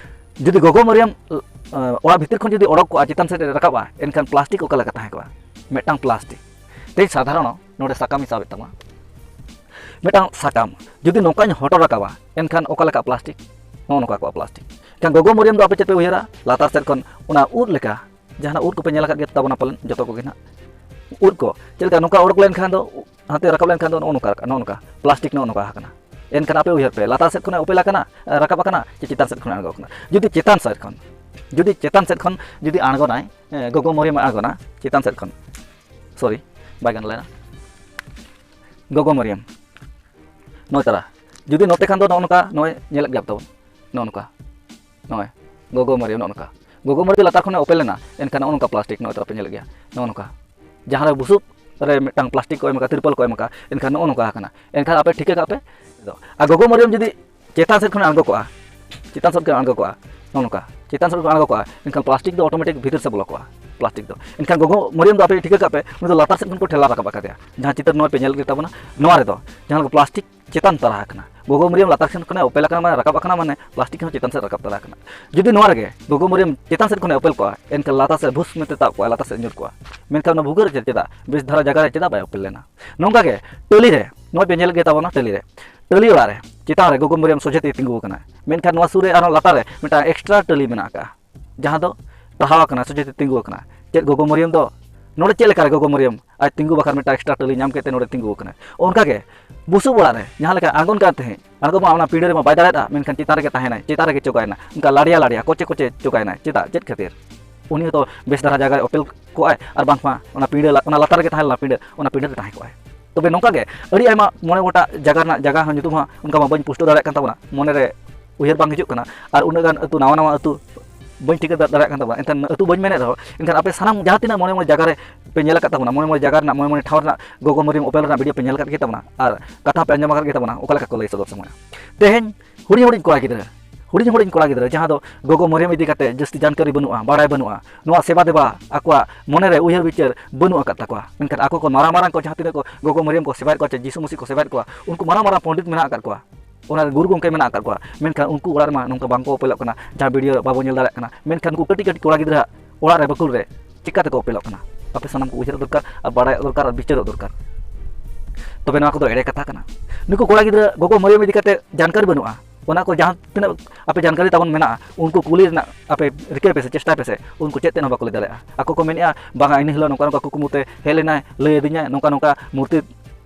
ᱡᱩᱫᱤ ᱜᱚᱜᱚ ᱢᱟᱨᱤᱭᱟᱢ, ᱚ, ᱚᱲᱟᱜ ᱵᱷᱤᱛᱤᱨ ᱠᱷᱚᱱ ᱡᱩᱫᱤ ᱚᱰᱚᱠ ᱠᱚᱜᱼᱟ, ᱪᱮᱛᱟᱱ ᱥᱮᱫ ᱮ ᱨᱟᱠᱟᱵᱼᱟ, ᱮᱱᱠᱷᱟᱱ ᱯᱞᱟᱥᱴᱤᱠ ᱚᱠᱟ ᱞᱮᱠᱟ ᱛᱟᱦᱮᱸ ᱠᱚᱜᱼᱟ? ᱢᱤᱫᱴᱟᱝ ᱯᱞᱟᱥᱴᱤᱠ᱾ ᱛᱮᱦᱮᱧ ᱥᱟᱫᱷᱟᱨᱚᱱ ᱱᱚᱰᱮ ᱥᱟᱠᱟᱢ ᱤᱧ ᱥᱟᱵᱮᱫ ᱛᱟᱢᱟ, ᱢᱤᱫᱴᱟᱝ ᱥᱟᱠᱟᱢ ᱡᱩᱫᱤ ᱱᱚᱝᱠᱟᱧ ᱦᱚᱴᱚᱨ ᱨᱟᱠᱟᱵᱟ, ᱮᱱᱠᱷᱟᱱ ᱚᱠᱟ ᱞᱮᱠᱟ ᱯᱞᱟᱥᱴᱤᱠ? ᱱᱚᱜᱼᱚ ᱱᱚᱝᱠᱟ ᱠᱚᱜᱼᱟ ᱯᱞᱟᱥᱴᱤᱠ᱾ ᱮᱱᱠᱷᱟᱱ ᱜᱚᱜᱚ ᱢᱟᱨᱤᱭᱟᱢ ᱫᱚ ᱟᱯᱮ ᱪᱮᱫ ᱯᱮ ᱩᱭᱦᱟᱹᱨᱟ? ᱞᱟᱛᱟᱨ ᱥᱮᱫ ᱠᱷᱚᱱ ᱚᱱᱟ ᱩᱫ ᱞᱮᱠᱟ, ᱡᱟᱦᱟᱱᱟᱜ ᱩᱫ ᱠᱚᱯᱮ ᱧᱮᱞ ᱟᱠᱟᱫ ᱜᱮ ᱛᱟᱵᱚᱱᱟ ᱯᱟᱞᱮᱱ, ᱡᱚᱛᱚ ᱠᱚᱜᱮ ᱱᱟᱜ, ᱩᱫ ᱠᱚ ᱪᱮᱫ ᱞᱮᱠᱟ ᱱᱚᱝᱠᱟ ᱚᱰᱚᱠ ᱞᱮᱱᱠᱷᱟᱱ ᱫᱚ, ᱦᱟᱱᱛᱮ ᱨᱟᱠᱟᱵ ᱞᱮᱱᱠᱷᱟᱱ ᱫᱚ ᱱᱚᱜᱼᱚ ᱱᱚᱝᱠᱟ, ᱱᱚᱜᱼᱚ ᱱᱚᱝᱠᱟ ᱯᱞᱟᱥᱴᱤᱠ ᱱᱚᱜᱼᱚ ᱱᱚᱝᱠᱟ ᱟᱠᱟᱱᱟ᱾ ᱮᱱᱠᱷᱟᱱ ᱟᱯᱮ ᱩᱭᱦᱟᱹᱨ ᱯᱮ, ᱞᱟᱛᱟᱨ ᱥᱮᱫ ᱠᱷᱚᱱᱮ ᱚᱯᱮᱞ ᱟᱠᱟᱱᱟ, ᱨᱟᱠᱟᱵ ᱟᱠᱟᱱᱟ, ᱪᱮ ᱪᱮᱛᱟᱱ ᱥᱮᱫ ᱠᱷᱚᱱᱮ ᱟᱬᱜᱚ ᱟᱠᱟᱱᱟ? ᱡᱩᱫᱤ ᱪᱮᱛᱟᱱ ᱥᱮᱫ ᱠᱷᱚᱱ, ᱡᱩᱫᱤ ᱪᱮᱛᱟᱱ ᱥᱮᱫ ᱠᱷᱚᱱ ᱡᱩᱫᱤ ᱟᱬᱜᱚᱱᱟᱭ, ᱮ, ᱜᱚᱜᱚ ᱢᱚᱨᱤᱭᱟᱢ ᱟᱬᱜᱚᱱᱟ ᱪᱮᱛᱟᱱ ᱥᱮᱫ ᱠᱷᱚᱱ, ᱥᱚᱨᱤ, ᱵᱟᱭ ᱜᱟᱱ ᱞᱮᱱᱟ, ᱜᱚᱜᱚ ᱢᱚᱨᱤᱭᱟᱢ ᱱᱚᱜᱼᱚᱭ ᱛᱟᱨᱟ, ᱡᱩᱫᱤ ᱱᱚᱛᱮ ᱠᱷᱟᱱ ᱫᱚ ᱱᱚᱜᱼᱚ ᱱᱚᱝᱠᱟ, ᱱᱚᱜᱼᱚᱭ ᱧᱮᱞᱮᱫ ᱜᱮᱭᱟ ᱛᱟᱵᱚᱱ, ᱱᱚᱜᱼᱚ ᱱᱚᱝᱠᱟ, ᱱᱚᱜᱼᱚᱭ ᱜᱚᱜᱚ ᱢᱚᱨᱤᱭᱟᱢ ᱱᱚᱜᱼᱚ ᱱᱚᱝᱠᱟ, ᱜᱚᱜᱚ ᱢᱚᱨᱤᱭᱟᱢ ᱞᱟᱛᱟᱨ ᱠᱷᱚᱱᱮ ᱚᱯᱮᱞ ᱞᱮᱱᱟ, ᱮᱱᱠᱷᱟᱱ ᱱᱚᱜᱼᱚ ᱱᱚᱝᱠᱟ ᱯᱞᱟᱥᱴᱤᱠ ᱱᱚᱜᱼᱚᱭ ᱛᱟᱨᱟ ᱯᱮ ᱧᱮᱞᱮᱫ ᱜᱮᱭᱟ, ᱱᱚᱜᱼᱚ ᱱᱚᱝᱠᱟ ᱡᱟᱦᱟᱸ ᱨᱮ ᱵᱩᱥᱩᱵ ᱨᱮ ᱢᱤᱫᱴᱟᱝ ᱯᱞᱟᱥᱴᱤᱠ ᱠᱚ ᱮᱢ ᱟᱠᱟᱫ, ᱛᱤᱨᱯᱚᱞ ᱠᱚ ᱮᱢ ᱟᱠᱟᱫ, ᱮᱱᱠᱷᱟᱱ ᱱᱚᱜᱼᱚ ᱱᱚᱝᱠᱟ ᱟᱠᱟᱱᱟ᱾ ᱮᱱᱠᱷᱟᱱ ᱟᱯᱮ ᱴᱷᱤᱠᱟᱹ ᱠᱟᱜ ᱯᱮ, ᱟᱨ ᱜᱚᱜᱚ ᱢᱚᱨᱤᱭᱟᱢ ᱡᱩᱫᱤ ᱪᱮᱛᱟᱱ ᱥᱮᱫ ᱠᱷᱚᱱᱮ ᱟᱬᱜᱚ ᱠᱚᱜᱼᱟ, ᱪᱮᱛᱟᱱ ᱥᱮᱫ ᱠᱷᱚᱱᱮ ᱟᱬᱜᱚ ᱠᱚᱜᱼᱟ, ᱱᱚᱜᱼᱚ ᱱᱚᱝᱠᱟ ᱪᱮᱛᱟᱱ ᱥᱮᱫ ᱠᱷᱚᱱ ᱟᱬᱜᱚ ᱠᱚᱜᱼᱟ, ᱮᱱᱠᱷᱟᱱ ᱯᱞᱟᱥᱴᱤᱠ ᱫᱚ ᱚᱴᱳᱢᱮᱴᱤᱠ ᱵᱷᱤᱛᱤᱨ ᱥᱮᱫ ᱵᱚᱞᱚ ᱠᱚᱜᱼᱟ᱾ ᱯᱞᱟᱥᱴᱤᱠ ᱫᱚ ᱮᱱᱠᱷᱟᱱ ᱜᱚᱜᱚ ᱢᱚᱨᱤᱭᱟᱢ ᱫᱚ ᱟᱯᱮ ᱴᱷᱤᱠᱟᱹ ᱠᱟᱜ ᱯᱮ, ᱩᱱᱤ ᱫᱚ ᱞᱟᱛᱟᱨ ᱥᱮᱫ ᱠᱷᱚᱱ ᱠᱚ ᱴᱷᱮᱞᱟᱣ ᱨᱟᱠᱟᱵ ᱟᱠᱟᱫᱮᱭᱟ᱾ ᱡᱟᱦᱟᱸ ᱪᱤᱛᱟᱹᱨ ᱱᱚᱣᱟ ᱯᱮ ᱧᱮᱞ ᱠᱮᱫ ᱛᱟᱵᱚᱱᱟ, ᱱᱚᱣᱟ ᱨᱮᱫᱚ ᱡᱟᱦᱟᱸ ᱞᱮᱠᱟ ᱯᱞᱟᱥᱴᱤᱠ ᱪᱮᱛᱟᱱ ᱛᱟᱨᱟ ᱟᱠᱟᱱᱟ, ᱜᱚᱜᱚ ᱢᱚᱨᱤᱭᱟᱢ ᱞᱟᱛᱟᱨ ᱥᱮᱫ ᱠᱷᱚᱱᱮ ᱚᱯᱮᱞ ᱟᱠᱟᱱᱟ, ᱢᱟᱱᱮ ᱨᱟᱠᱟᱵ ᱟᱠᱟᱱᱟ, ᱢᱟᱱᱮ ᱯᱞᱟᱥᱴᱤᱠ ᱦᱚᱸ ᱪᱮᱛᱟᱱ ᱥᱮᱫ ᱨᱟᱠᱟᱵ ᱛᱟᱨᱟ ᱟᱠᱟᱱᱟ᱾ ᱡᱩᱫᱤ ᱱᱚᱣᱟ ᱨᱮᱜᱮ ᱜᱚᱜᱚ ᱢᱚᱨᱤᱭᱟᱢ ᱪᱮᱛᱟᱱ ᱥᱮᱫ ᱠᱷᱚᱱᱮ ᱚᱯᱮᱞ ᱠᱚᱜᱼᱟ, ᱮᱱᱠᱷᱟᱱ ᱞᱟᱛᱟᱨ ᱥᱮᱫ ᱵᱷᱩᱥ ᱢᱮᱱᱛᱮ ᱛᱟᱵ ᱠᱚᱜᱼᱟ, ᱞᱟᱛᱟᱨ ᱥᱮᱫ ᱧᱩᱨ ᱠᱚᱜᱼᱟ᱾ ᱢᱮᱱᱠᱷᱟᱱ ᱚᱱᱟ ᱵᱷᱩᱜᱟᱹᱜ ᱨᱮ ᱪᱮᱫᱟᱜ, ᱵᱮᱥ ᱫᱷᱟᱨᱟ ᱡᱟᱭᱜᱟ ᱨᱮ ᱪᱮᱫᱟᱜ ᱵᱟᱭ ᱚᱯᱮᱞ ᱞᱮᱱᱟ? ᱱᱚᱝᱠᱟ ᱜᱮ ᱴᱟᱹᱞᱤ ᱨᱮ, ᱱᱚᱜᱼᱚᱭ ᱯᱮ ᱧᱮᱞ ᱜᱮ ᱛᱟᱵᱚᱱᱟ, ᱴᱟᱹᱞᱤ ᱨᱮ, ᱴᱟᱹᱞᱤ ᱚᱲᱟᱜ ᱨᱮ ᱪᱮᱛᱟᱱ ᱨᱮ ᱜᱚᱜᱚ ᱢᱚᱨᱤᱭᱟᱢ ᱥᱚᱡᱷᱮ ᱛᱮ ᱛᱤᱸᱜᱩ ᱟᱠᱟᱱᱟ, ᱢᱮᱱᱠᱷᱟᱱ ᱱᱚᱣᱟ ᱥᱩᱨ ᱨᱮ ᱟᱨᱦᱚᱸ ᱞᱟᱛᱟᱨ ᱨᱮ ᱢᱤᱫᱴᱟᱝ ᱮᱠᱥᱴᱨᱟ ᱴᱟᱹᱞᱤ ᱢᱮᱱᱟᱜ ᱟᱠᱟᱫᱼᱟ, ᱡᱟᱦᱟᱸ ᱫᱚ ᱴᱟᱦᱟᱣ ᱟᱠᱟᱱᱟ, ᱥᱚᱡᱷᱮ ᱛᱮ ᱛᱤᱸᱜᱩ ᱟᱠᱟᱱᱟ᱾ ᱪᱮᱫ ᱜᱚᱜᱚ ᱢᱚᱨᱤᱭᱟᱢ ᱫᱚ ᱱᱚᱰᱮ ᱪᱮᱫ ᱞᱮᱠᱟ ᱨᱮ ᱜᱚᱜᱚ ᱢᱚᱨᱤᱭᱟᱢ ᱟᱡ ᱛᱤᱸᱜᱩ ᱵᱟᱠᱷᱨᱟ ᱢᱤᱫᱴᱟᱝ ᱮᱠᱥᱴᱨᱟ ᱴᱟᱹᱞᱤ ᱧᱟᱢ ᱠᱮᱫ ᱛᱮ ᱱᱚᱰᱮ ᱛᱤᱸᱜᱩ ᱟᱠᱟᱱᱟ? ᱚᱱᱠᱟ ᱜᱮ ᱵᱩᱥᱩᱵ ᱚᱲᱟᱜ ᱨᱮ ᱡᱟᱦᱟᱸ ᱞᱮᱠᱟ ᱟᱬᱜᱚᱱ ᱠᱟᱱ ᱛᱟᱦᱮᱸᱫ, ᱟᱬᱜᱚ ᱢᱟ ᱚᱱᱟ ᱯᱤᱸᱰᱟᱹ ᱨᱮᱢᱟ ᱵᱟᱭ ᱫᱟᱲᱮᱭᱟᱜᱼᱟ, ᱢᱮᱱᱠᱷᱟᱱ ᱪᱮᱛᱟᱱ ᱨᱮᱜᱮ ᱛᱟᱦᱮᱱᱟᱭ, ᱪᱮᱛᱟᱱ ᱨᱮᱜᱮ ᱪᱚᱜᱟᱭᱮᱱᱟ, ᱚᱱᱠᱟ ᱞᱟᱰᱮᱭᱟ ᱞᱟᱰᱮᱭᱟ, ᱠᱚᱪᱮ ᱠᱚᱪᱮ ᱪᱚᱜᱟᱭᱮᱱᱟᱭ᱾ ᱪᱮᱫᱟᱜ? ᱪᱮᱫ ᱠᱷᱟᱹᱛᱤᱨ? ᱩᱱᱤ ᱦᱚᱸᱛᱚ ᱵᱮᱥ ᱫᱷᱟᱨᱟ ᱡᱟᱭᱜᱟ ᱨᱮ ᱚᱯᱮᱞ ᱠᱚᱜᱼᱟᱭ, ᱟᱨ ᱵᱟᱝᱠᱷᱟᱱ ᱚᱱᱟ ᱯᱤᱸᱰᱟᱹ ᱞᱟ-, ᱚᱱᱟ ᱞᱟᱛᱟᱨ ᱨᱮᱜᱮ ᱛᱟᱦᱮᱸ ᱞᱮᱱᱟ ᱯᱤᱸᱰᱟᱹ, ᱚᱱᱟ ᱯᱤᱸᱰᱟᱹ ᱨᱮ ᱛᱟᱦᱮᱸ ᱠᱚᱜᱼᱟᱭ᱾ ᱛᱚᱵᱮ ᱱᱚᱝᱠᱟ ᱜᱮ ᱟᱹᱰᱤ ᱟᱭᱢᱟ ᱢᱚᱬᱮ ᱜᱚᱴᱟᱝ ᱡᱟᱭᱜᱟ ᱨᱮᱱᱟᱜ, ᱡᱟᱭᱜᱟ ᱦᱚᱸ ᱧᱩᱛᱩᱢ ᱦᱚᱸ ᱚᱱᱠᱟ ᱢᱟ ᱵᱟᱹᱧ ᱯᱩᱥᱴᱟᱹᱣ ᱫᱟᱲᱮᱭᱟᱜ ᱠᱟᱱ ᱛᱟᱵᱚᱱᱟ, ᱢᱚᱱᱮ ᱨᱮ ᱩᱭᱦᱟᱹᱨ ᱵᱟᱝ ᱦᱤᱡᱩᱜ ᱠᱟᱱᱟ, ᱟᱨ ᱩᱱᱟᱹᱜ ᱜᱟᱱ ᱟᱹᱛᱩ, ᱱᱟᱣᱟ ᱱᱟᱣᱟ ᱟᱹᱛᱩ ᱵᱟᱹᱧ ᱴᱷᱤᱠᱟᱹ ᱫᱟ-, ᱫᱟᱲᱮᱭᱟᱜ ᱠᱟᱱ ᱛᱟᱵᱚᱱᱟ᱾ ᱮᱱᱠᱷᱟᱱ ᱟᱹᱛᱩ ᱵᱟᱹᱧ ᱢᱮᱱᱮᱫ ᱨᱮᱦᱚᱸ, ᱮᱱᱠᱷᱟᱱ ᱟᱯᱮ ᱥᱟᱱᱟᱢ ᱡᱟᱦᱟᱸ ᱛᱤᱱᱟᱹᱜ ᱢᱚᱬᱮ ᱢᱚᱬᱮ ᱡᱟᱭᱜᱟ ᱨᱮ ᱯᱮ ᱧᱮᱞ ᱟᱠᱟᱫ ᱛᱟᱵᱚᱱᱟ, ᱢᱚᱬᱮ ᱢᱚᱬᱮ ᱡᱟᱭᱜᱟ ᱨᱮᱱᱟᱜ, ᱢᱚᱬᱮ ᱢᱚᱬᱮ ᱴᱷᱟᱶ ᱨᱮᱱᱟᱜ ᱜᱚᱜᱚ ᱢᱚᱨᱤᱭᱟᱢ ᱚᱯᱮᱞ ᱨᱮᱱᱟᱜ ᱵᱷᱤᱰᱤᱭᱳ ᱯᱮ ᱧᱮᱞ ᱟᱠᱟᱫ ᱜᱮ ᱛᱟᱵᱚᱱᱟ, ᱟᱨ ᱠᱟᱛᱷᱟ ᱯᱮ ᱟᱸᱡᱚᱢ ᱟᱠᱟᱫ ᱜᱮ ᱛᱟᱵᱚᱱᱟ, ᱚᱠᱟ ᱞᱮᱠᱟ ᱠᱚ ᱞᱟᱹᱭ ᱥᱚᱫᱚᱨ ᱥᱚᱢᱚᱭᱟ᱾ ᱛᱮᱦᱮᱧ ᱦᱩᱰᱤᱧ ᱦᱩᱰᱤᱧ ᱠᱚᱲᱟ ᱜᱤᱫᱽᱨᱟᱹ, ᱦᱩᱰᱤᱧ ᱦᱩᱰᱤᱧ ᱠᱚᱲᱟ ᱜᱤᱫᱽᱨᱟᱹ ᱡᱟᱦᱟᱸ ᱫᱚ ᱜᱚᱜᱚ ᱢᱚᱨᱤᱭᱟᱢ ᱤᱫᱤ ᱠᱟᱛᱮ ᱡᱟᱹᱥᱛᱤ ᱡᱟᱱᱠᱟᱨᱤ ᱵᱟᱹᱱᱩᱜᱼᱟ, ᱵᱟᱲᱟᱭ ᱵᱟᱹᱱᱩᱜᱼᱟ, ᱱᱚᱣᱟ ᱥᱮᱵᱟ ᱫᱮᱵᱟ ᱟᱠᱚᱣᱟᱜ ᱢᱚᱱᱮ ᱨᱮ ᱩᱭᱦᱟᱹᱨ ᱵᱤᱪᱟᱹᱨ ᱵᱟᱹᱱᱩᱜ ᱟᱠᱟᱫ ᱛᱟᱠᱚᱣᱟ᱾ ᱢᱮᱱᱠᱷᱟᱱ ᱟᱠᱚ ᱠᱚ ᱢᱟᱨᱟᱝ ᱢᱟᱨᱟᱝ ᱠᱚ ᱡᱟᱦᱟᱸ ᱛᱤᱱᱟᱹᱜ ᱠᱚ ᱜᱚᱜᱚ ᱢᱚᱨᱤᱭᱟᱢ ᱠᱚ ᱥᱮᱵᱟᱭᱮᱫ ᱠᱚᱣᱟ ᱪᱮ ᱡᱤᱥᱩ ᱢᱟᱹᱥᱤ ᱠᱚ ᱥᱮᱵᱟᱭᱮᱫ ᱠᱚᱣᱟ, ᱩᱱᱠᱩ ᱢᱟᱨᱟᱝ ᱢᱟᱨᱟᱝ ᱯᱚᱱᱰᱤᱛ ᱢᱮᱱᱟᱜ ᱟᱠᱟᱫ ᱠᱚᱣᱟ, ᱚᱱᱟ ᱨᱮ ᱜᱩᱨᱩ ᱜᱚᱢᱠᱮ ᱢᱮᱱᱟᱜ ᱟᱠᱟᱫ ᱠᱚᱣᱟ, ᱢᱮᱱᱠᱷᱟᱱ ᱩᱱᱠᱩ ᱚᱲᱟᱜ ᱨᱮᱢᱟ ᱱᱚᱝᱠᱟ ᱵᱟᱝ ᱠᱚ ᱚᱯᱮᱞᱚᱜ ᱠᱟᱱᱟ, ᱡᱟᱦᱟᱸ ᱵᱷᱤᱰᱤᱭᱳ ᱵᱟᱵᱚ ᱧᱮᱞ ᱫᱟᱲᱮᱭᱟᱜ ᱠᱟᱱᱟ᱾ ᱢᱮᱱᱠᱷᱟᱱ ᱩᱱᱠᱩ ᱠᱟᱹᱴᱤᱡ ᱠᱟᱹᱴᱤᱡ ᱠᱚᱲᱟ ᱜᱤᱫᱽᱨᱟᱹ ᱚᱲᱟᱜ ᱨᱮ ᱵᱟᱹᱠᱩᱞ ᱨᱮ ᱪᱤᱠᱟ ᱛᱮᱠᱚ ᱚᱯᱮᱞᱚᱜ ᱠᱟᱱᱟ? ᱟᱯᱮ ᱥᱟᱱᱟᱢ ᱠᱚ ᱩᱭᱦᱟᱹᱨ ᱫᱚᱨᱠᱟᱨ, ᱟᱨ ᱵᱟᱲᱟᱭᱚᱜ ᱫᱚᱨᱠᱟᱨ, ᱟᱨ ᱵᱤᱪᱟᱹᱨᱚᱜ ᱫᱚᱨᱠᱟᱨ᱾ ᱛᱚᱵᱮ ᱱᱚᱣᱟ ᱠᱚᱫᱚ ᱮᱲᱮ ᱠᱟᱛᱷᱟ ᱠᱟᱱᱟ᱾ ᱱᱩᱠᱩ ᱠᱚᱲᱟ ᱜᱤᱫᱽᱨᱟᱹ ᱜᱚᱜᱚ ᱢᱚᱨᱤᱭᱟᱢ ᱤᱫᱤ ᱠᱟᱛᱮ ᱡᱟᱱᱠᱟᱨᱤ ᱵᱟᱹᱱᱩᱜᱼᱟ, ᱚᱱᱟ ᱠᱚ ᱡᱟᱦᱟᱸ ᱛᱤᱱᱟᱹᱜ ᱟᱯᱮ ᱡᱟᱱᱠᱟᱨᱤ ᱛᱟᱵᱚᱱ ᱢᱮᱱᱟᱜᱼᱟ, ᱩᱱᱠᱩ ᱠᱩᱞᱤ ᱨᱮᱱᱟᱜ ᱟᱯᱮ ᱨᱤᱠᱟᱹᱭ ᱯᱮ ᱥᱮ ᱪᱮᱥᱴᱟᱭ ᱯᱮ ᱥᱮ, ᱩᱱᱠᱩ ᱪᱮᱫ ᱛᱮᱫ ᱦᱚᱸ ᱵᱟᱠᱚ ᱞᱟᱹᱭ ᱫᱟᱲᱮᱭᱟᱜᱼᱟ᱾ ᱟᱠᱚ ᱠᱚ ᱢᱮᱱᱮᱫᱼᱟ, "ᱵᱟᱝᱟ, ᱤᱱᱟᱹ ᱦᱤᱞᱳᱜ ᱱᱚᱝᱠᱟ ᱱᱚᱝᱠᱟ ᱠᱩᱠᱢᱩ ᱛᱮ ᱦᱮᱡ ᱞᱮᱱᱟᱭ, ᱞᱟᱹᱭ ᱟᱹᱫᱤᱧᱟᱭ, ᱱᱚᱝᱠᱟ ᱱᱚᱝᱠᱟ ᱢᱩᱨᱛᱤ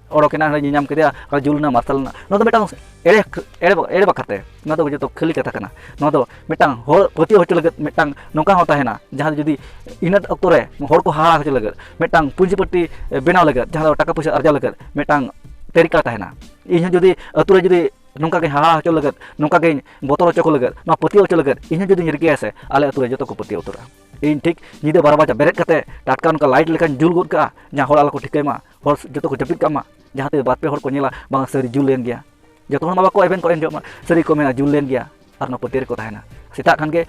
ᱚᱰᱚᱠᱮᱱᱟ, ᱚᱸᱰᱮ ᱧᱮᱧᱟᱢ ᱠᱮᱫᱮᱭᱟ, ᱟᱨ ᱡᱩᱞ ᱮᱱᱟ, ᱢᱟᱨᱥᱟᱞ ᱮᱱᱟ᱾" ᱱᱚᱣᱟ ᱫᱚ ᱢᱤᱫᱴᱟᱝ ᱮᱲᱮ, ᱮᱲᱮ, ᱮᱲᱮ ᱵᱟᱠᱷᱨᱟ ᱛᱮ, ᱱᱚᱣᱟ ᱫᱚ ᱡᱚᱛᱚ ᱠᱷᱟᱹᱞᱤ ᱠᱟᱛᱷᱟ ᱠᱟᱱᱟ᱾ ᱱᱚᱣᱟ ᱫᱚ ᱢᱤᱫᱴᱟᱝ ᱦᱚᱲ ᱯᱟᱹᱛᱭᱟᱹᱣ ᱦᱚᱪᱚ ᱞᱟᱹᱜᱤᱫ ᱢᱤᱫᱴᱟᱝ ᱱᱚᱝᱠᱟ ᱦᱚᱸ ᱛᱟᱦᱮᱱᱟ, ᱡᱟᱦᱟᱸ ᱫᱚ ᱡᱩᱫᱤ ᱤᱱᱟᱹ ᱚᱠᱛᱚ ᱨᱮ ᱦᱚᱲ ᱠᱚ ᱦᱟᱦᱟ ᱦᱚᱪᱚ ᱞᱟᱹᱜᱤᱫ, ᱢᱤᱫᱴᱟᱝ ᱯᱩᱸᱡᱤ ᱯᱟᱹᱴᱤ ᱵᱮᱱᱟᱣ ᱞᱟᱹᱜᱤᱫ, ᱡᱟᱦᱟᱸ ᱫᱚ ᱴᱟᱠᱟ ᱯᱚᱭᱥᱟ ᱟᱨᱡᱟᱣ ᱞᱟᱹᱜᱤᱫ ᱢᱤᱫᱴᱟᱝ ᱛᱮᱨᱤᱠᱟ ᱛᱟᱦᱮᱱᱟ᱾ ᱤᱧ ᱦᱚᱸ ᱡᱩᱫᱤ ᱟᱹᱛᱩ ᱨᱮ ᱡᱩᱫᱤ ᱱᱚᱝᱠᱟ ᱜᱮ ᱦᱟᱦᱟ ᱦᱚᱪᱚ ᱞᱟᱹᱜᱤᱫ, ᱱᱚᱝᱠᱟ ᱜᱮᱧ ᱵᱚᱛᱚᱨ ᱦᱚᱪᱚ ᱠᱚ ᱞᱟᱹᱜᱤᱫ, ᱱᱚᱣᱟ ᱯᱟᱹᱛᱭᱟᱹᱣ ᱦᱚᱪᱚ ᱞᱟᱹᱜᱤᱫ ᱤᱧ ᱦᱚᱸ ᱡᱩᱫᱤᱧ ᱨᱤᱠᱟᱹᱭᱟ ᱥᱮ, ᱟᱞᱮ ᱟᱹᱛᱩ ᱨᱮ ᱡᱚᱛᱚ ᱠᱚ ᱯᱟᱹᱛᱭᱟᱹᱣ ᱩᱛᱟᱹᱨᱚᱜᱼᱟ᱾ ᱤᱧ ᱴᱷᱤᱠ ᱧᱤᱫᱟᱹ ᱵᱟᱨᱚ ᱵᱟᱡᱟ ᱵᱮᱨᱮᱫ ᱠᱟᱛᱮ ᱴᱟᱴᱠᱟ ᱱᱚᱝᱠᱟ ᱞᱟᱭᱤᱴ ᱞᱮᱠᱟᱧ ᱡᱩᱞ ᱜᱚᱫ ᱠᱟᱜᱼᱟ, ᱡᱟᱦᱟᱸ ᱦᱚᱲ ᱟᱞᱚ ᱠᱚ ᱴᱷᱤᱠᱟᱹᱭ ᱢᱟ, ᱦᱚᱲ ᱡᱚᱛᱚ ᱠᱚ ᱡᱟᱹᱯᱤᱫ ᱠᱟᱜ ᱢᱟ, ᱡᱟᱦᱟᱸ ᱛᱤᱥ ᱵᱟᱨ ᱯᱮ ᱦᱚᱲ ᱠᱚ ᱧᱮᱞᱟ, ᱵᱟᱝ ᱥᱟᱹᱨᱤ ᱡᱩᱞ ᱞᱮᱱ ᱜᱮᱭᱟ᱾ ᱡᱚᱛᱚ ᱦᱚᱲ ᱢᱟ ᱵᱟᱠᱚ ᱮᱵᱷᱮᱱ ᱠᱚ ᱮᱱ ᱡᱚᱦᱚᱜ ᱢᱟ, ᱥᱟᱹᱨᱤ ᱠᱚ ᱢᱮᱱᱟ ᱡᱩᱞ ᱞᱮᱱ ᱜᱮᱭᱟ, ᱟᱨ ᱚᱱᱟ ᱯᱟᱹᱛᱭᱟᱹᱣ ᱨᱮᱠᱚ ᱛᱟᱦᱮᱱᱟ᱾ ᱥᱮᱛᱟᱜ ᱠᱷᱟᱱ ᱜᱮ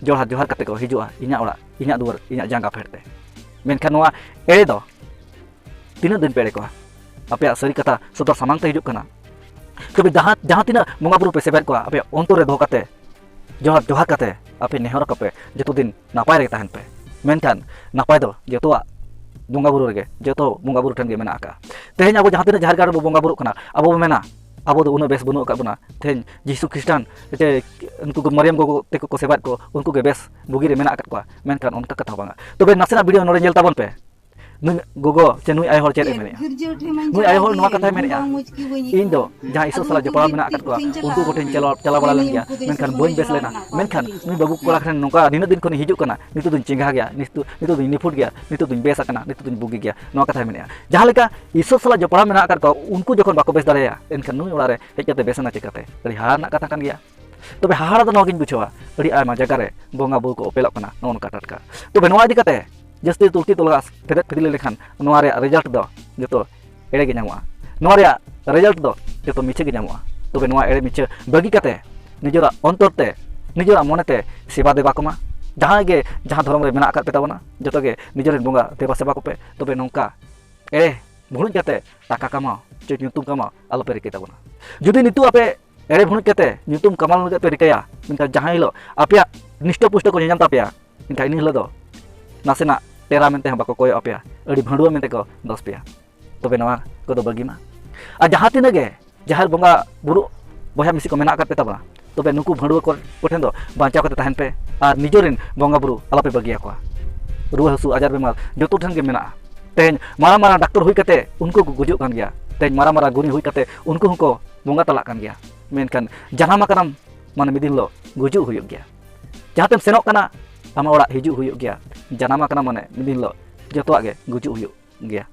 ᱡᱚᱦᱟᱨ ᱡᱚᱦᱟᱨ ᱠᱟᱛᱮ ᱠᱚ ᱦᱤᱡᱩᱜᱼᱟ ᱤᱧᱟᱹᱜ ᱚᱲᱟᱜ, ᱤᱧᱟᱹᱜ ᱫᱩᱣᱟᱹᱨ, ᱤᱧᱟᱹᱜ ᱡᱟᱸᱜᱟ ᱯᱷᱮᱰ ᱛᱮ᱾ ᱢᱮᱱᱠᱷᱟᱱ ᱱᱚᱣᱟ ᱮᱲᱮ ᱫᱚ ᱛᱤᱱᱟᱹᱜ ᱫᱤᱱ ᱯᱮ ᱮᱲᱮ ᱠᱚᱣᱟ? ᱟᱯᱮᱭᱟᱜ ᱥᱟᱹᱨᱤ ᱠᱟᱛᱷᱟ ᱥᱚᱫᱚᱨ ᱥᱟᱢᱟᱝ ᱛᱮ ᱦᱤᱡᱩᱜ ᱠᱟᱱᱟ᱾ ᱛᱚᱵᱮ ᱡᱟᱦᱟᱸ, ᱡᱟᱦᱟᱸ ᱛᱤᱱᱟᱹᱜ ᱵᱚᱸᱜᱟ ᱵᱩᱨᱩ ᱯᱮ ᱥᱮᱵᱟᱭᱮᱫ ᱠᱚᱣᱟ, ᱟᱯᱮᱭᱟᱜ ᱚᱱᱛᱚᱨ ᱨᱮ ᱫᱚᱦᱚ ᱠᱟᱛᱮ, ᱡᱚᱦᱟᱨ ᱡᱚᱦᱟᱨ ᱠᱟᱛᱮ ᱟᱯᱮ ᱱᱮᱦᱚᱨ ᱟᱠᱚ ᱯᱮ, ᱡᱚᱛᱚ ᱫᱤᱱ ᱱᱟᱯᱟᱭ ᱨᱮᱜᱮ ᱛᱟᱦᱮᱱ ᱯᱮ᱾ ᱢᱮᱱᱠᱷᱟᱱ ᱱᱟᱯᱟᱭ ᱫᱚ ᱡᱚᱛᱚᱣᱟᱜ ᱵᱚᱸᱜᱟ ᱵᱩᱨᱩ ᱨᱮᱜᱮ, ᱡᱚᱛᱚ ᱵᱚᱸᱜᱟ ᱵᱩᱨᱩ ᱴᱷᱮᱱ ᱜᱮ ᱢᱮᱱᱟᱜ ᱟᱠᱟᱫᱼᱟ᱾ ᱛᱮᱦᱮᱧ ᱟᱵᱚ ᱡᱟᱦᱟᱸ ᱛᱤᱱᱟᱹᱜ ᱡᱟᱦᱮᱨ ᱜᱟᱲ ᱨᱮᱵᱚ ᱵᱚᱸᱜᱟ ᱵᱩᱨᱩᱜ ᱠᱟᱱᱟ, ᱟᱵᱚ ᱵᱚ ᱢᱮᱱᱟ, "ᱟᱵᱚ ᱫᱚ ᱩᱱᱟᱹᱜ ᱵᱮᱥ ᱵᱟᱹᱱᱩᱜ ᱟᱠᱟᱫ ᱵᱚᱱᱟ, ᱛᱮᱦᱮᱧ ᱡᱤᱥᱩ ᱠᱷᱨᱤᱥᱴᱟᱱ ᱥᱮ ᱩᱱᱠᱩ ᱠᱚ ᱢᱟᱨᱤᱭᱟᱢ ᱜᱚᱜᱚ ᱛᱮᱠᱚ ᱠᱚ ᱥᱮᱵᱟᱭᱮᱫ ᱠᱚ, ᱩᱱᱠᱩ ᱜᱮ ᱵᱮᱥ ᱵᱩᱜᱤ ᱨᱮ ᱢᱮᱱᱟᱜ ᱟᱠᱟᱫ ᱠᱚᱣᱟ", ᱢᱮᱱᱠᱷᱟᱱ ᱚᱱᱠᱟ ᱠᱟᱛᱷᱟ ᱦᱚᱸ ᱵᱟᱝᱟ᱾ ᱛᱚᱵᱮ ᱱᱟᱥᱮᱱᱟᱜ ᱵᱷᱤᱰᱤᱭᱳ ᱱᱚᱰᱮ ᱧᱮᱞ ᱛᱟᱵᱚᱱ ᱯᱮ᱾ ᱱᱩᱭ ᱜᱚᱜᱚ ᱥᱮ ᱱᱩᱭ ᱟᱭᱳ ᱦᱚᱲ ᱪᱮᱫ ᱮ ᱢᱮᱱᱮᱫᱼᱟ? ᱱᱩᱭ ᱟᱭᱳ ᱦᱚᱲ ᱱᱚᱣᱟ ᱠᱟᱛᱷᱟᱭ ᱢᱮᱱᱮᱫᱼᱟ, "ᱤᱧ ᱫᱚ ᱡᱟᱦᱟᱸ ᱤᱥᱚᱨ ᱥᱟᱞᱟᱜ ᱡᱚᱯᱲᱟᱣ ᱢᱮᱱᱟᱜ ᱟᱠᱟᱫ ᱠᱚᱣᱟ, ᱩᱱᱠᱩ ᱠᱚᱴᱷᱮᱱ ᱪᱟᱞᱟᱣ, ᱪᱟᱞᱟᱣ ᱵᱟᱲᱟ ᱞᱮᱱ ᱜᱮᱭᱟ, ᱢᱮᱱᱠᱷᱟᱱ ᱵᱟᱹᱧ ᱵᱮᱥ ᱞᱮᱱᱟ᱾ ᱢᱮᱱᱠᱷᱟᱱ ᱱᱩᱭ ᱵᱟᱹᱵᱩ ᱠᱚᱲᱟ ᱴᱷᱮᱱ ᱱᱚᱝᱠᱟ ᱱᱤᱱᱟᱹᱜ ᱫᱤᱱ ᱠᱷᱚᱱᱤᱧ ᱦᱤᱡᱩᱜ ᱠᱟᱱᱟ, ᱱᱤᱛᱚᱜ ᱫᱚᱧ ᱪᱮᱸᱜᱷᱟ ᱜᱮᱭᱟ, ᱱᱤᱛᱚᱜ, ᱱᱤᱛᱚᱜ ᱫᱚᱧ ᱱᱤᱯᱷᱩᱴ ᱜᱮᱭᱟ, ᱱᱤᱛᱚᱜ ᱫᱚᱧ ᱵᱮᱥ ᱟᱠᱟᱱᱟ, ᱱᱤᱛᱚᱜ ᱫᱚᱧ ᱵᱩᱜᱤ ᱜᱮᱭᱟ", ᱱᱚᱣᱟ ᱠᱟᱛᱷᱟᱭ ᱢᱮᱱᱮᱫᱼᱟ᱾ ᱡᱟᱦᱟᱸ ᱞᱮᱠᱟ ᱤᱥᱚᱨ ᱥᱟᱞᱟᱜ ᱡᱚᱯᱲᱟᱣ ᱢᱮᱱᱟᱜ ᱟᱠᱟᱫ ᱠᱚᱣᱟ, ᱩᱱᱠᱩ ᱡᱚᱠᱷᱚᱱ ᱵᱟᱠᱚ ᱵᱮᱥ ᱫᱟᱲᱮᱭᱟᱜᱼᱟ, ᱮᱱᱠᱷᱟᱱ ᱱᱩᱭ ᱚᱲᱟᱜ ᱨᱮ ᱦᱮᱡ ᱠᱟᱛᱮ ᱵᱮᱥ ᱮᱱᱟ ᱪᱤᱠᱟᱹᱛᱮ? ᱟᱹᱰᱤ ᱦᱟᱦᱟᱲᱟ ᱨᱮᱱᱟᱜ ᱠᱟᱛᱷᱟ ᱠᱟᱱ ᱜᱮᱭᱟ᱾ ᱛᱚᱵᱮ ᱦᱟᱦᱟᱲᱟ ᱫᱚ ᱱᱚᱣᱟ ᱜᱤᱧ ᱵᱩᱡᱷᱟᱹᱣᱟ, ᱟᱹᱰᱤ ᱟᱭᱢᱟ ᱡᱟᱭᱜᱟ ᱨᱮ ᱵᱚᱸᱜᱟ ᱵᱩᱨᱩ ᱠᱚ ᱚᱯᱮᱞᱚᱜ ᱠᱟᱱᱟ ᱱᱚᱜᱼᱚ ᱱᱚᱝᱠᱟ ᱴᱟᱴᱠᱟ᱾ ᱛᱚᱵᱮ ᱱᱚᱣᱟ ᱤᱫᱤ ᱠᱟᱛᱮ ᱡᱟᱹᱥᱛᱤ ᱛᱩᱞᱠᱤ ᱛᱚᱞᱟᱥ ᱯᱷᱮᱫᱮᱫ ᱯᱷᱤᱫᱞᱤ ᱞᱮᱠᱷᱟᱱ ᱱᱚᱣᱟ ᱨᱮᱭᱟᱜ ᱨᱮᱡᱟᱞᱴ ᱫᱚ ᱡᱚᱛᱚ ᱮᱲᱮ ᱜᱮ ᱧᱟᱢᱚᱜᱼᱟ᱾ ᱱᱚᱣᱟ ᱨᱮᱭᱟᱜ ᱨᱮᱡᱟᱞᱴ ᱫᱚ ᱡᱚᱛᱚ ᱢᱤᱪᱷᱟᱹ ᱜᱮ ᱧᱟᱢᱚᱜᱼᱟ᱾ ᱛᱚᱵᱮ ᱱᱚᱣᱟ ᱮᱲᱮ ᱢᱤᱪᱷᱟᱹ ᱵᱟᱹᱜᱤ ᱠᱟᱛᱮ ᱱᱤᱡᱮᱨᱟᱜ ᱚᱱᱛᱚᱨ ᱛᱮ, ᱱᱤᱡᱮᱨᱟᱜ ᱢᱚᱱᱮ ᱛᱮ ᱥᱮᱵᱟ ᱫᱮᱵᱟ ᱠᱚᱢᱟ᱾ ᱡᱟᱦᱟᱸᱭ ᱜᱮ ᱡᱟᱦᱟᱸ ᱫᱷᱚᱨᱚᱢ ᱨᱮ ᱢᱮᱱᱟᱜ ᱟᱠᱟᱫ ᱯᱮ ᱛᱟᱵᱚᱱᱟ, ᱡᱚᱛᱚ ᱜᱮ ᱱᱤᱡᱮᱨ ᱨᱮᱱ ᱵᱚᱸᱜᱟ ᱫᱮᱵᱟ ᱥᱮᱵᱟ ᱠᱚᱯᱮ᱾ ᱛᱚᱵᱮ ᱱᱚᱝᱠᱟ ᱮᱲᱮ ᱵᱷᱩᱲᱩᱡ ᱠᱟᱛᱮ ᱴᱟᱠᱟ ᱠᱟᱢᱟᱣ ᱪᱮ ᱧᱩᱛᱩᱢ ᱠᱟᱢᱟᱣ ᱟᱞᱚᱯᱮ ᱨᱤᱠᱟᱹᱭ ᱛᱟᱵᱚᱱᱟ᱾ ᱡᱩᱫᱤ ᱱᱤᱛᱚᱜ ᱟᱯᱮ ᱮᱲᱮ ᱵᱷᱩᱲᱩᱡ ᱠᱟᱛᱮ ᱧᱩᱛᱩᱢ ᱠᱟᱢᱟᱣ ᱞᱟᱹᱜᱤᱫ ᱯᱮ ᱨᱤᱠᱟᱹᱭᱟ, ᱢᱮᱱᱠᱷᱟᱱ ᱡᱟᱦᱟᱸ ᱦᱤᱞᱳᱜ ᱟᱯᱮᱭᱟᱜ ᱱᱤᱥᱴᱚ ᱯᱩᱥᱴᱚ ᱠᱚ ᱧᱮᱧᱟᱢ ᱛᱟᱯᱮᱭᱟ, ᱢᱮᱱᱠᱷᱟᱱ ᱤᱱᱟᱹ ᱦᱤᱞᱳᱜ ᱫᱚ ᱱᱟᱥᱮᱱᱟᱜ ᱴᱮᱨᱟ ᱢᱮᱱᱛᱮ ᱦᱚᱸ ᱵᱟᱠᱚ ᱠᱚᱭᱚᱜ ᱟᱯᱮᱭᱟ, ᱟᱹᱰᱤ ᱵᱷᱟᱹᱰᱩᱣᱟᱹ ᱢᱮᱱᱛᱮ ᱠᱚ ᱫᱚᱥ ᱯᱮᱭᱟ᱾ ᱛᱚᱵᱮ ᱱᱚᱣᱟ ᱠᱚᱫᱚ ᱵᱟᱹᱜᱤ ᱢᱟ᱾ ᱟᱨ ᱡᱟᱦᱟᱸ ᱛᱤᱱᱟᱹᱜ ᱜᱮ ᱡᱟᱦᱮᱨ ᱵᱚᱸᱜᱟ ᱵᱩᱨᱩ ᱵᱚᱭᱦᱟ ᱢᱤᱥᱤ ᱠᱚ ᱢᱮᱱᱟᱜ ᱟᱠᱟᱫ ᱯᱮ ᱛᱟᱵᱚᱱᱟ, ᱛᱚᱵᱮ ᱱᱩᱠᱩ ᱵᱷᱟᱹᱲᱩᱣᱟᱹ ᱠᱚ ᱠᱚᱴᱷᱮᱱ ᱫᱚ ᱵᱟᱧᱪᱟᱣ ᱠᱟᱛᱮ ᱛᱟᱦᱮᱱ ᱯᱮ ᱟᱨ ᱱᱤᱡᱮᱨᱤᱱ ᱵᱚᱸᱜᱟ ᱵᱩᱨᱩ ᱟᱞᱚᱯᱮ ᱵᱟᱹᱜᱤᱭᱟᱠᱚᱣᱟ᱾ ᱨᱩᱣᱟᱹ ᱦᱟᱹᱥᱩ ᱟᱡᱟᱨ ᱵᱮᱢᱟᱨ ᱡᱚᱛᱚ ᱴᱷᱮᱱ ᱜᱮ ᱢᱮᱱᱟᱜᱼᱟ᱾ ᱛᱮᱦᱮᱧ ᱢᱟᱨᱟᱝ ᱢᱟᱨᱟᱝ ᱰᱟᱠᱛᱚᱨ ᱦᱩᱭ ᱠᱟᱛᱮ ᱩᱱᱠᱩ ᱠᱚ ᱜᱩᱡᱩᱜ ᱠᱟᱱ ᱜᱮᱭᱟ, ᱛᱮᱦᱮᱧ ᱢᱟᱨᱟᱝ ᱢᱟᱨᱟᱝ ᱜᱩᱱᱤ ᱦᱩᱭ ᱠᱟᱛᱮ ᱩᱱᱠᱩ ᱦᱚᱸᱠᱚ ᱵᱚᱸᱜᱟ ᱛᱟᱞᱟᱜ ᱠᱟᱱ ᱜᱮᱭᱟ᱾ ᱢᱮᱱᱠᱷᱟᱱ ᱡᱟᱱᱟᱢ ᱟᱠᱟᱱᱟᱢ ᱢᱟᱱᱮ ᱢᱤᱫ ᱫᱤᱱ ᱦᱤᱞᱳᱜ ᱜᱩᱡᱩᱜ ᱦᱩᱭᱩᱜ ᱜᱮᱭᱟ᱾ ᱡᱟᱦᱟᱸ ᱛᱮᱢ ᱥᱮᱱᱚᱜ ᱠᱟᱱᱟ, ᱟᱢᱟᱜ ᱚᱲᱟᱜ ᱦᱤᱡᱩᱜ ᱦᱩᱭᱩᱜ ᱜᱮᱭᱟ᱾ ᱡᱟᱱᱟᱢ ᱟᱠᱟᱱᱟ ᱢᱟᱱᱮ ᱢᱤᱫ ᱫᱤᱱ ᱦᱤᱞᱳᱜ ᱡᱚᱛᱚᱣᱟᱜ ᱜᱮ ᱜᱩᱡᱩᱜ ᱦᱩᱭᱩᱜ ᱜᱮᱭᱟ᱾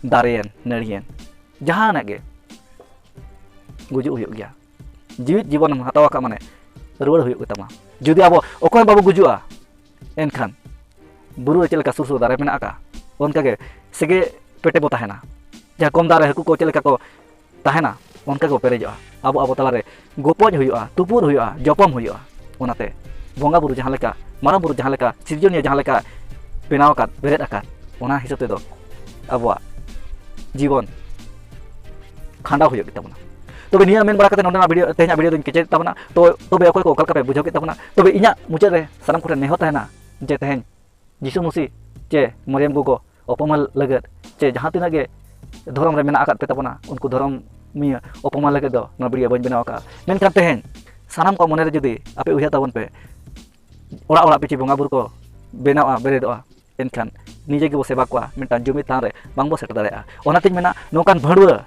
ᱫᱟᱨᱮᱭᱮᱱ, ᱱᱟᱹᱲᱤᱭᱮᱱ, ᱡᱟᱦᱟᱱᱟᱜ ᱜᱮ ᱜᱩᱡᱩᱜ ᱦᱩᱭᱩᱜ ᱜᱮᱭᱟ᱾ ᱡᱤᱣᱤᱫ ᱡᱤᱵᱚᱱᱮᱢ ᱦᱟᱛᱟᱣ ᱟᱠᱟᱫ ᱢᱟᱱᱮ ᱨᱩᱣᱟᱹᱲ ᱦᱩᱭᱩᱜ ᱜᱮᱛᱟᱢᱟ᱾ ᱡᱩᱫᱤ ᱟᱵᱚ ᱚᱠᱚᱭ ᱵᱟᱵᱚ ᱜᱩᱡᱩᱜᱼᱟ, ᱮᱱᱠᱷᱟᱱ ᱵᱩᱨᱩ ᱨᱮ ᱪᱮᱫ ᱞᱮᱠᱟ ᱥᱩᱨ ᱥᱩᱨ ᱫᱟᱨᱮ ᱢᱮᱱᱟᱜ ᱟᱠᱟᱫᱼᱟ, ᱚᱱᱠᱟᱜᱮ ᱥᱮᱜᱮ ᱯᱮᱴᱮ ᱵᱚ ᱛᱟᱦᱮᱱᱟ᱾ ᱡᱟᱦᱟᱸ ᱠᱚᱢ ᱫᱟᱜ ᱨᱮ ᱦᱟᱹᱠᱩ ᱠᱚ ᱪᱮᱫ ᱞᱮᱠᱟ ᱠᱚ ᱛᱟᱦᱮᱱᱟ, ᱚᱱᱠᱟ ᱜᱮᱵᱚ ᱯᱮᱨᱮᱡᱚᱜᱼᱟ᱾ ᱟᱵᱚ ᱟᱵᱚ ᱛᱟᱞᱟᱨᱮ ᱜᱚᱯᱚᱡ ᱦᱩᱭᱩᱜᱼᱟ, ᱛᱩᱯᱩᱫ ᱦᱩᱭᱩᱜᱼᱟ, ᱡᱚᱯᱚᱢ ᱦᱩᱭᱩᱜᱼᱟ᱾ ᱚᱱᱟᱛᱮ ᱵᱚᱸᱜᱟ ᱵᱩᱨᱩ ᱡᱟᱦᱟᱸ ᱞᱮᱠᱟ, ᱢᱟᱨᱟᱝ ᱵᱩᱨᱩ ᱡᱟᱦᱟᱸ ᱞᱮᱠᱟ, ᱥᱤᱨᱡᱚᱱᱤᱭᱟᱹ ᱡᱟᱦᱟᱸ ᱞᱮᱠᱟ ᱵᱮᱱᱟᱣ ᱟᱠᱟᱫ, ᱵᱮᱨᱮᱫ ᱟᱠᱟᱫ, ᱚᱱᱟ ᱦᱤᱥᱟᱹᱵ ᱛᱮᱫᱚ ᱟᱵᱚᱣᱟᱜ ᱡᱤᱵᱚᱱ ᱠᱷᱟᱸᱰᱟᱣ ᱦᱩᱭᱩᱜ ᱜᱮᱛᱟᱵᱚᱱᱟ᱾ ᱛᱚᱵᱮ ᱱᱤᱭᱟᱹ ᱢᱮᱱ ᱵᱟᱲᱟ ᱠᱟᱛᱮ ᱱᱚᱰᱮᱱᱟᱜ ᱵᱷᱤᱰᱤᱭᱳ, ᱛᱮᱦᱮᱧᱟᱜ ᱵᱷᱤᱰᱤᱭᱳ ᱫᱚᱧ ᱠᱮᱪᱮᱫ ᱛᱟᱵᱚᱱᱟ᱾ ᱛᱚ ᱛᱚᱵᱮ ᱚᱠᱚᱭ ᱠᱚ ᱚᱠᱟ ᱞᱮᱠᱟ ᱯᱮ ᱵᱩᱡᱷᱟᱹᱣ ᱠᱮᱫ ᱛᱟᱵᱚᱱᱟ? ᱛᱚᱵᱮ ᱤᱧᱟᱹᱜ ᱢᱩᱪᱟᱹᱫ ᱨᱮ ᱥᱟᱱᱟᱢ ᱠᱚᱴᱷᱮᱱ ᱱᱮᱦᱚᱨ ᱛᱟᱦᱮᱱᱟ ᱡᱮ ᱛᱮᱦᱮᱧ ᱡᱤᱥᱩ ᱢᱩᱥᱤ ᱪᱮ ᱢᱚᱨᱤᱭᱟᱢ ᱜᱚᱜᱚ ᱚᱯᱚᱢᱟᱱ ᱞᱟᱹᱜᱤᱫ ᱪᱮ ᱡᱟᱦᱟᱸ ᱛᱤᱱᱟᱹᱜ ᱜᱮ ᱫᱷᱚᱨᱚᱢ ᱨᱮ ᱢᱮᱱᱟᱜ ᱟᱠᱟᱫ ᱯᱮ ᱛᱟᱵᱚᱱᱟ, ᱩᱱᱠᱩ ᱫᱷᱚᱨᱚᱢᱤᱭᱟᱹ ᱚᱯᱚᱢᱟᱱ ᱞᱟᱹᱜᱤᱫ ᱫᱚ ᱱᱚᱣᱟ ᱵᱷᱤᱰᱤᱭᱳ ᱵᱟᱹᱧ ᱵᱮᱱᱟᱣ ᱟᱠᱟᱫᱼᱟ᱾ ᱢᱮᱱᱠᱷᱟᱱ ᱛᱮᱦᱮᱧ ᱥᱟᱱᱟᱢ ᱠᱚᱣᱟᱜ ᱢᱚᱱᱮᱨᱮ ᱡᱩᱫᱤ ᱟᱯᱮ ᱩᱭᱦᱟᱹᱨ ᱛᱟᱵᱚᱱ ᱯᱮ, ᱚᱲᱟᱜ ᱚᱲᱟᱜ ᱯᱤᱪᱷᱤ ᱵᱚᱸᱜᱟ ᱵᱩᱨᱩ ᱠᱚ ᱵᱮᱱᱟᱣᱟ, ᱵᱮᱨᱮᱫᱚᱜᱼᱟ, ᱮᱱᱠᱷᱟᱱ ᱱᱤᱡᱮ ᱜᱮᱵᱚ ᱥᱮᱵᱟ ᱠᱚᱣᱟ, ᱢᱤᱫᱴᱟᱝ ᱡᱩᱢᱤᱫ ᱛᱷᱟᱱ ᱨᱮ ᱵᱟᱝᱵᱚ ᱥᱮᱴᱮᱨ ᱫᱟᱲᱮᱭᱟᱜᱼᱟ᱾ ᱚᱱᱟᱛᱤᱧ ᱢᱮᱱᱟ, ᱱᱚᱝᱠᱟᱱ ᱵᱷᱟᱹᱲᱩᱣᱟᱹ,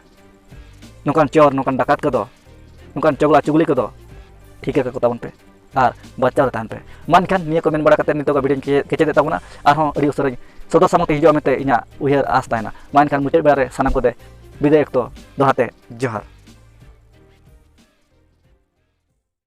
ᱱᱚᱝᱠᱟᱱ ᱪᱚᱨ, ᱱᱚᱝᱠᱟᱱ ᱰᱟᱠᱟᱛ ᱠᱚᱫᱚ, ᱱᱚᱝᱠᱟᱱ ᱪᱚᱜᱽᱞᱟ ᱪᱩᱜᱽᱞᱤ ᱠᱚᱫᱚ ᱴᱷᱤᱠᱟᱹ ᱠᱟᱠᱚ ᱛᱟᱵᱚᱱ ᱯᱮ ᱟᱨ ᱵᱟᱧᱪᱟᱣ ᱨᱮ ᱛᱟᱦᱮᱱ ᱯᱮ᱾ ᱢᱟ ᱮᱱᱠᱷᱟᱱ ᱱᱤᱭᱟᱹ ᱠᱚ ᱢᱮᱱ ᱵᱟᱲᱟ ᱠᱟᱛᱮ ᱱᱤᱛᱚᱜ ᱫᱚ ᱵᱷᱤᱰᱤᱭᱳᱧ ᱠᱮᱪᱮᱫ, ᱠᱮᱪᱮᱫᱮᱫ ᱛᱟᱵᱚᱱᱟ᱾ ᱟᱨᱦᱚᱸ ᱟᱹᱰᱤ ᱩᱥᱟᱹᱨᱟᱧ ᱥᱚᱫᱚᱨ ᱥᱟᱢᱟᱝ ᱛᱮ ᱦᱤᱡᱩᱜᱼᱟ ᱢᱮᱱᱛᱮ ᱤᱧᱟᱹᱜ ᱩᱭᱦᱟᱹᱨ ᱟᱸᱥ ᱛᱟᱦᱮᱱᱟ᱾ ᱢᱟ ᱮᱱᱠᱷᱟᱱ ᱢᱩᱪᱟᱹᱫ ᱵᱮᱲᱟ ᱨᱮ ᱥᱟᱱᱟᱢ ᱠᱚᱛᱮ ᱵᱤᱫᱟᱹᱭ ᱚᱠᱛᱚ ᱫᱚᱦᱲᱟ ᱛᱮ ᱡᱚᱦᱟᱨ᱾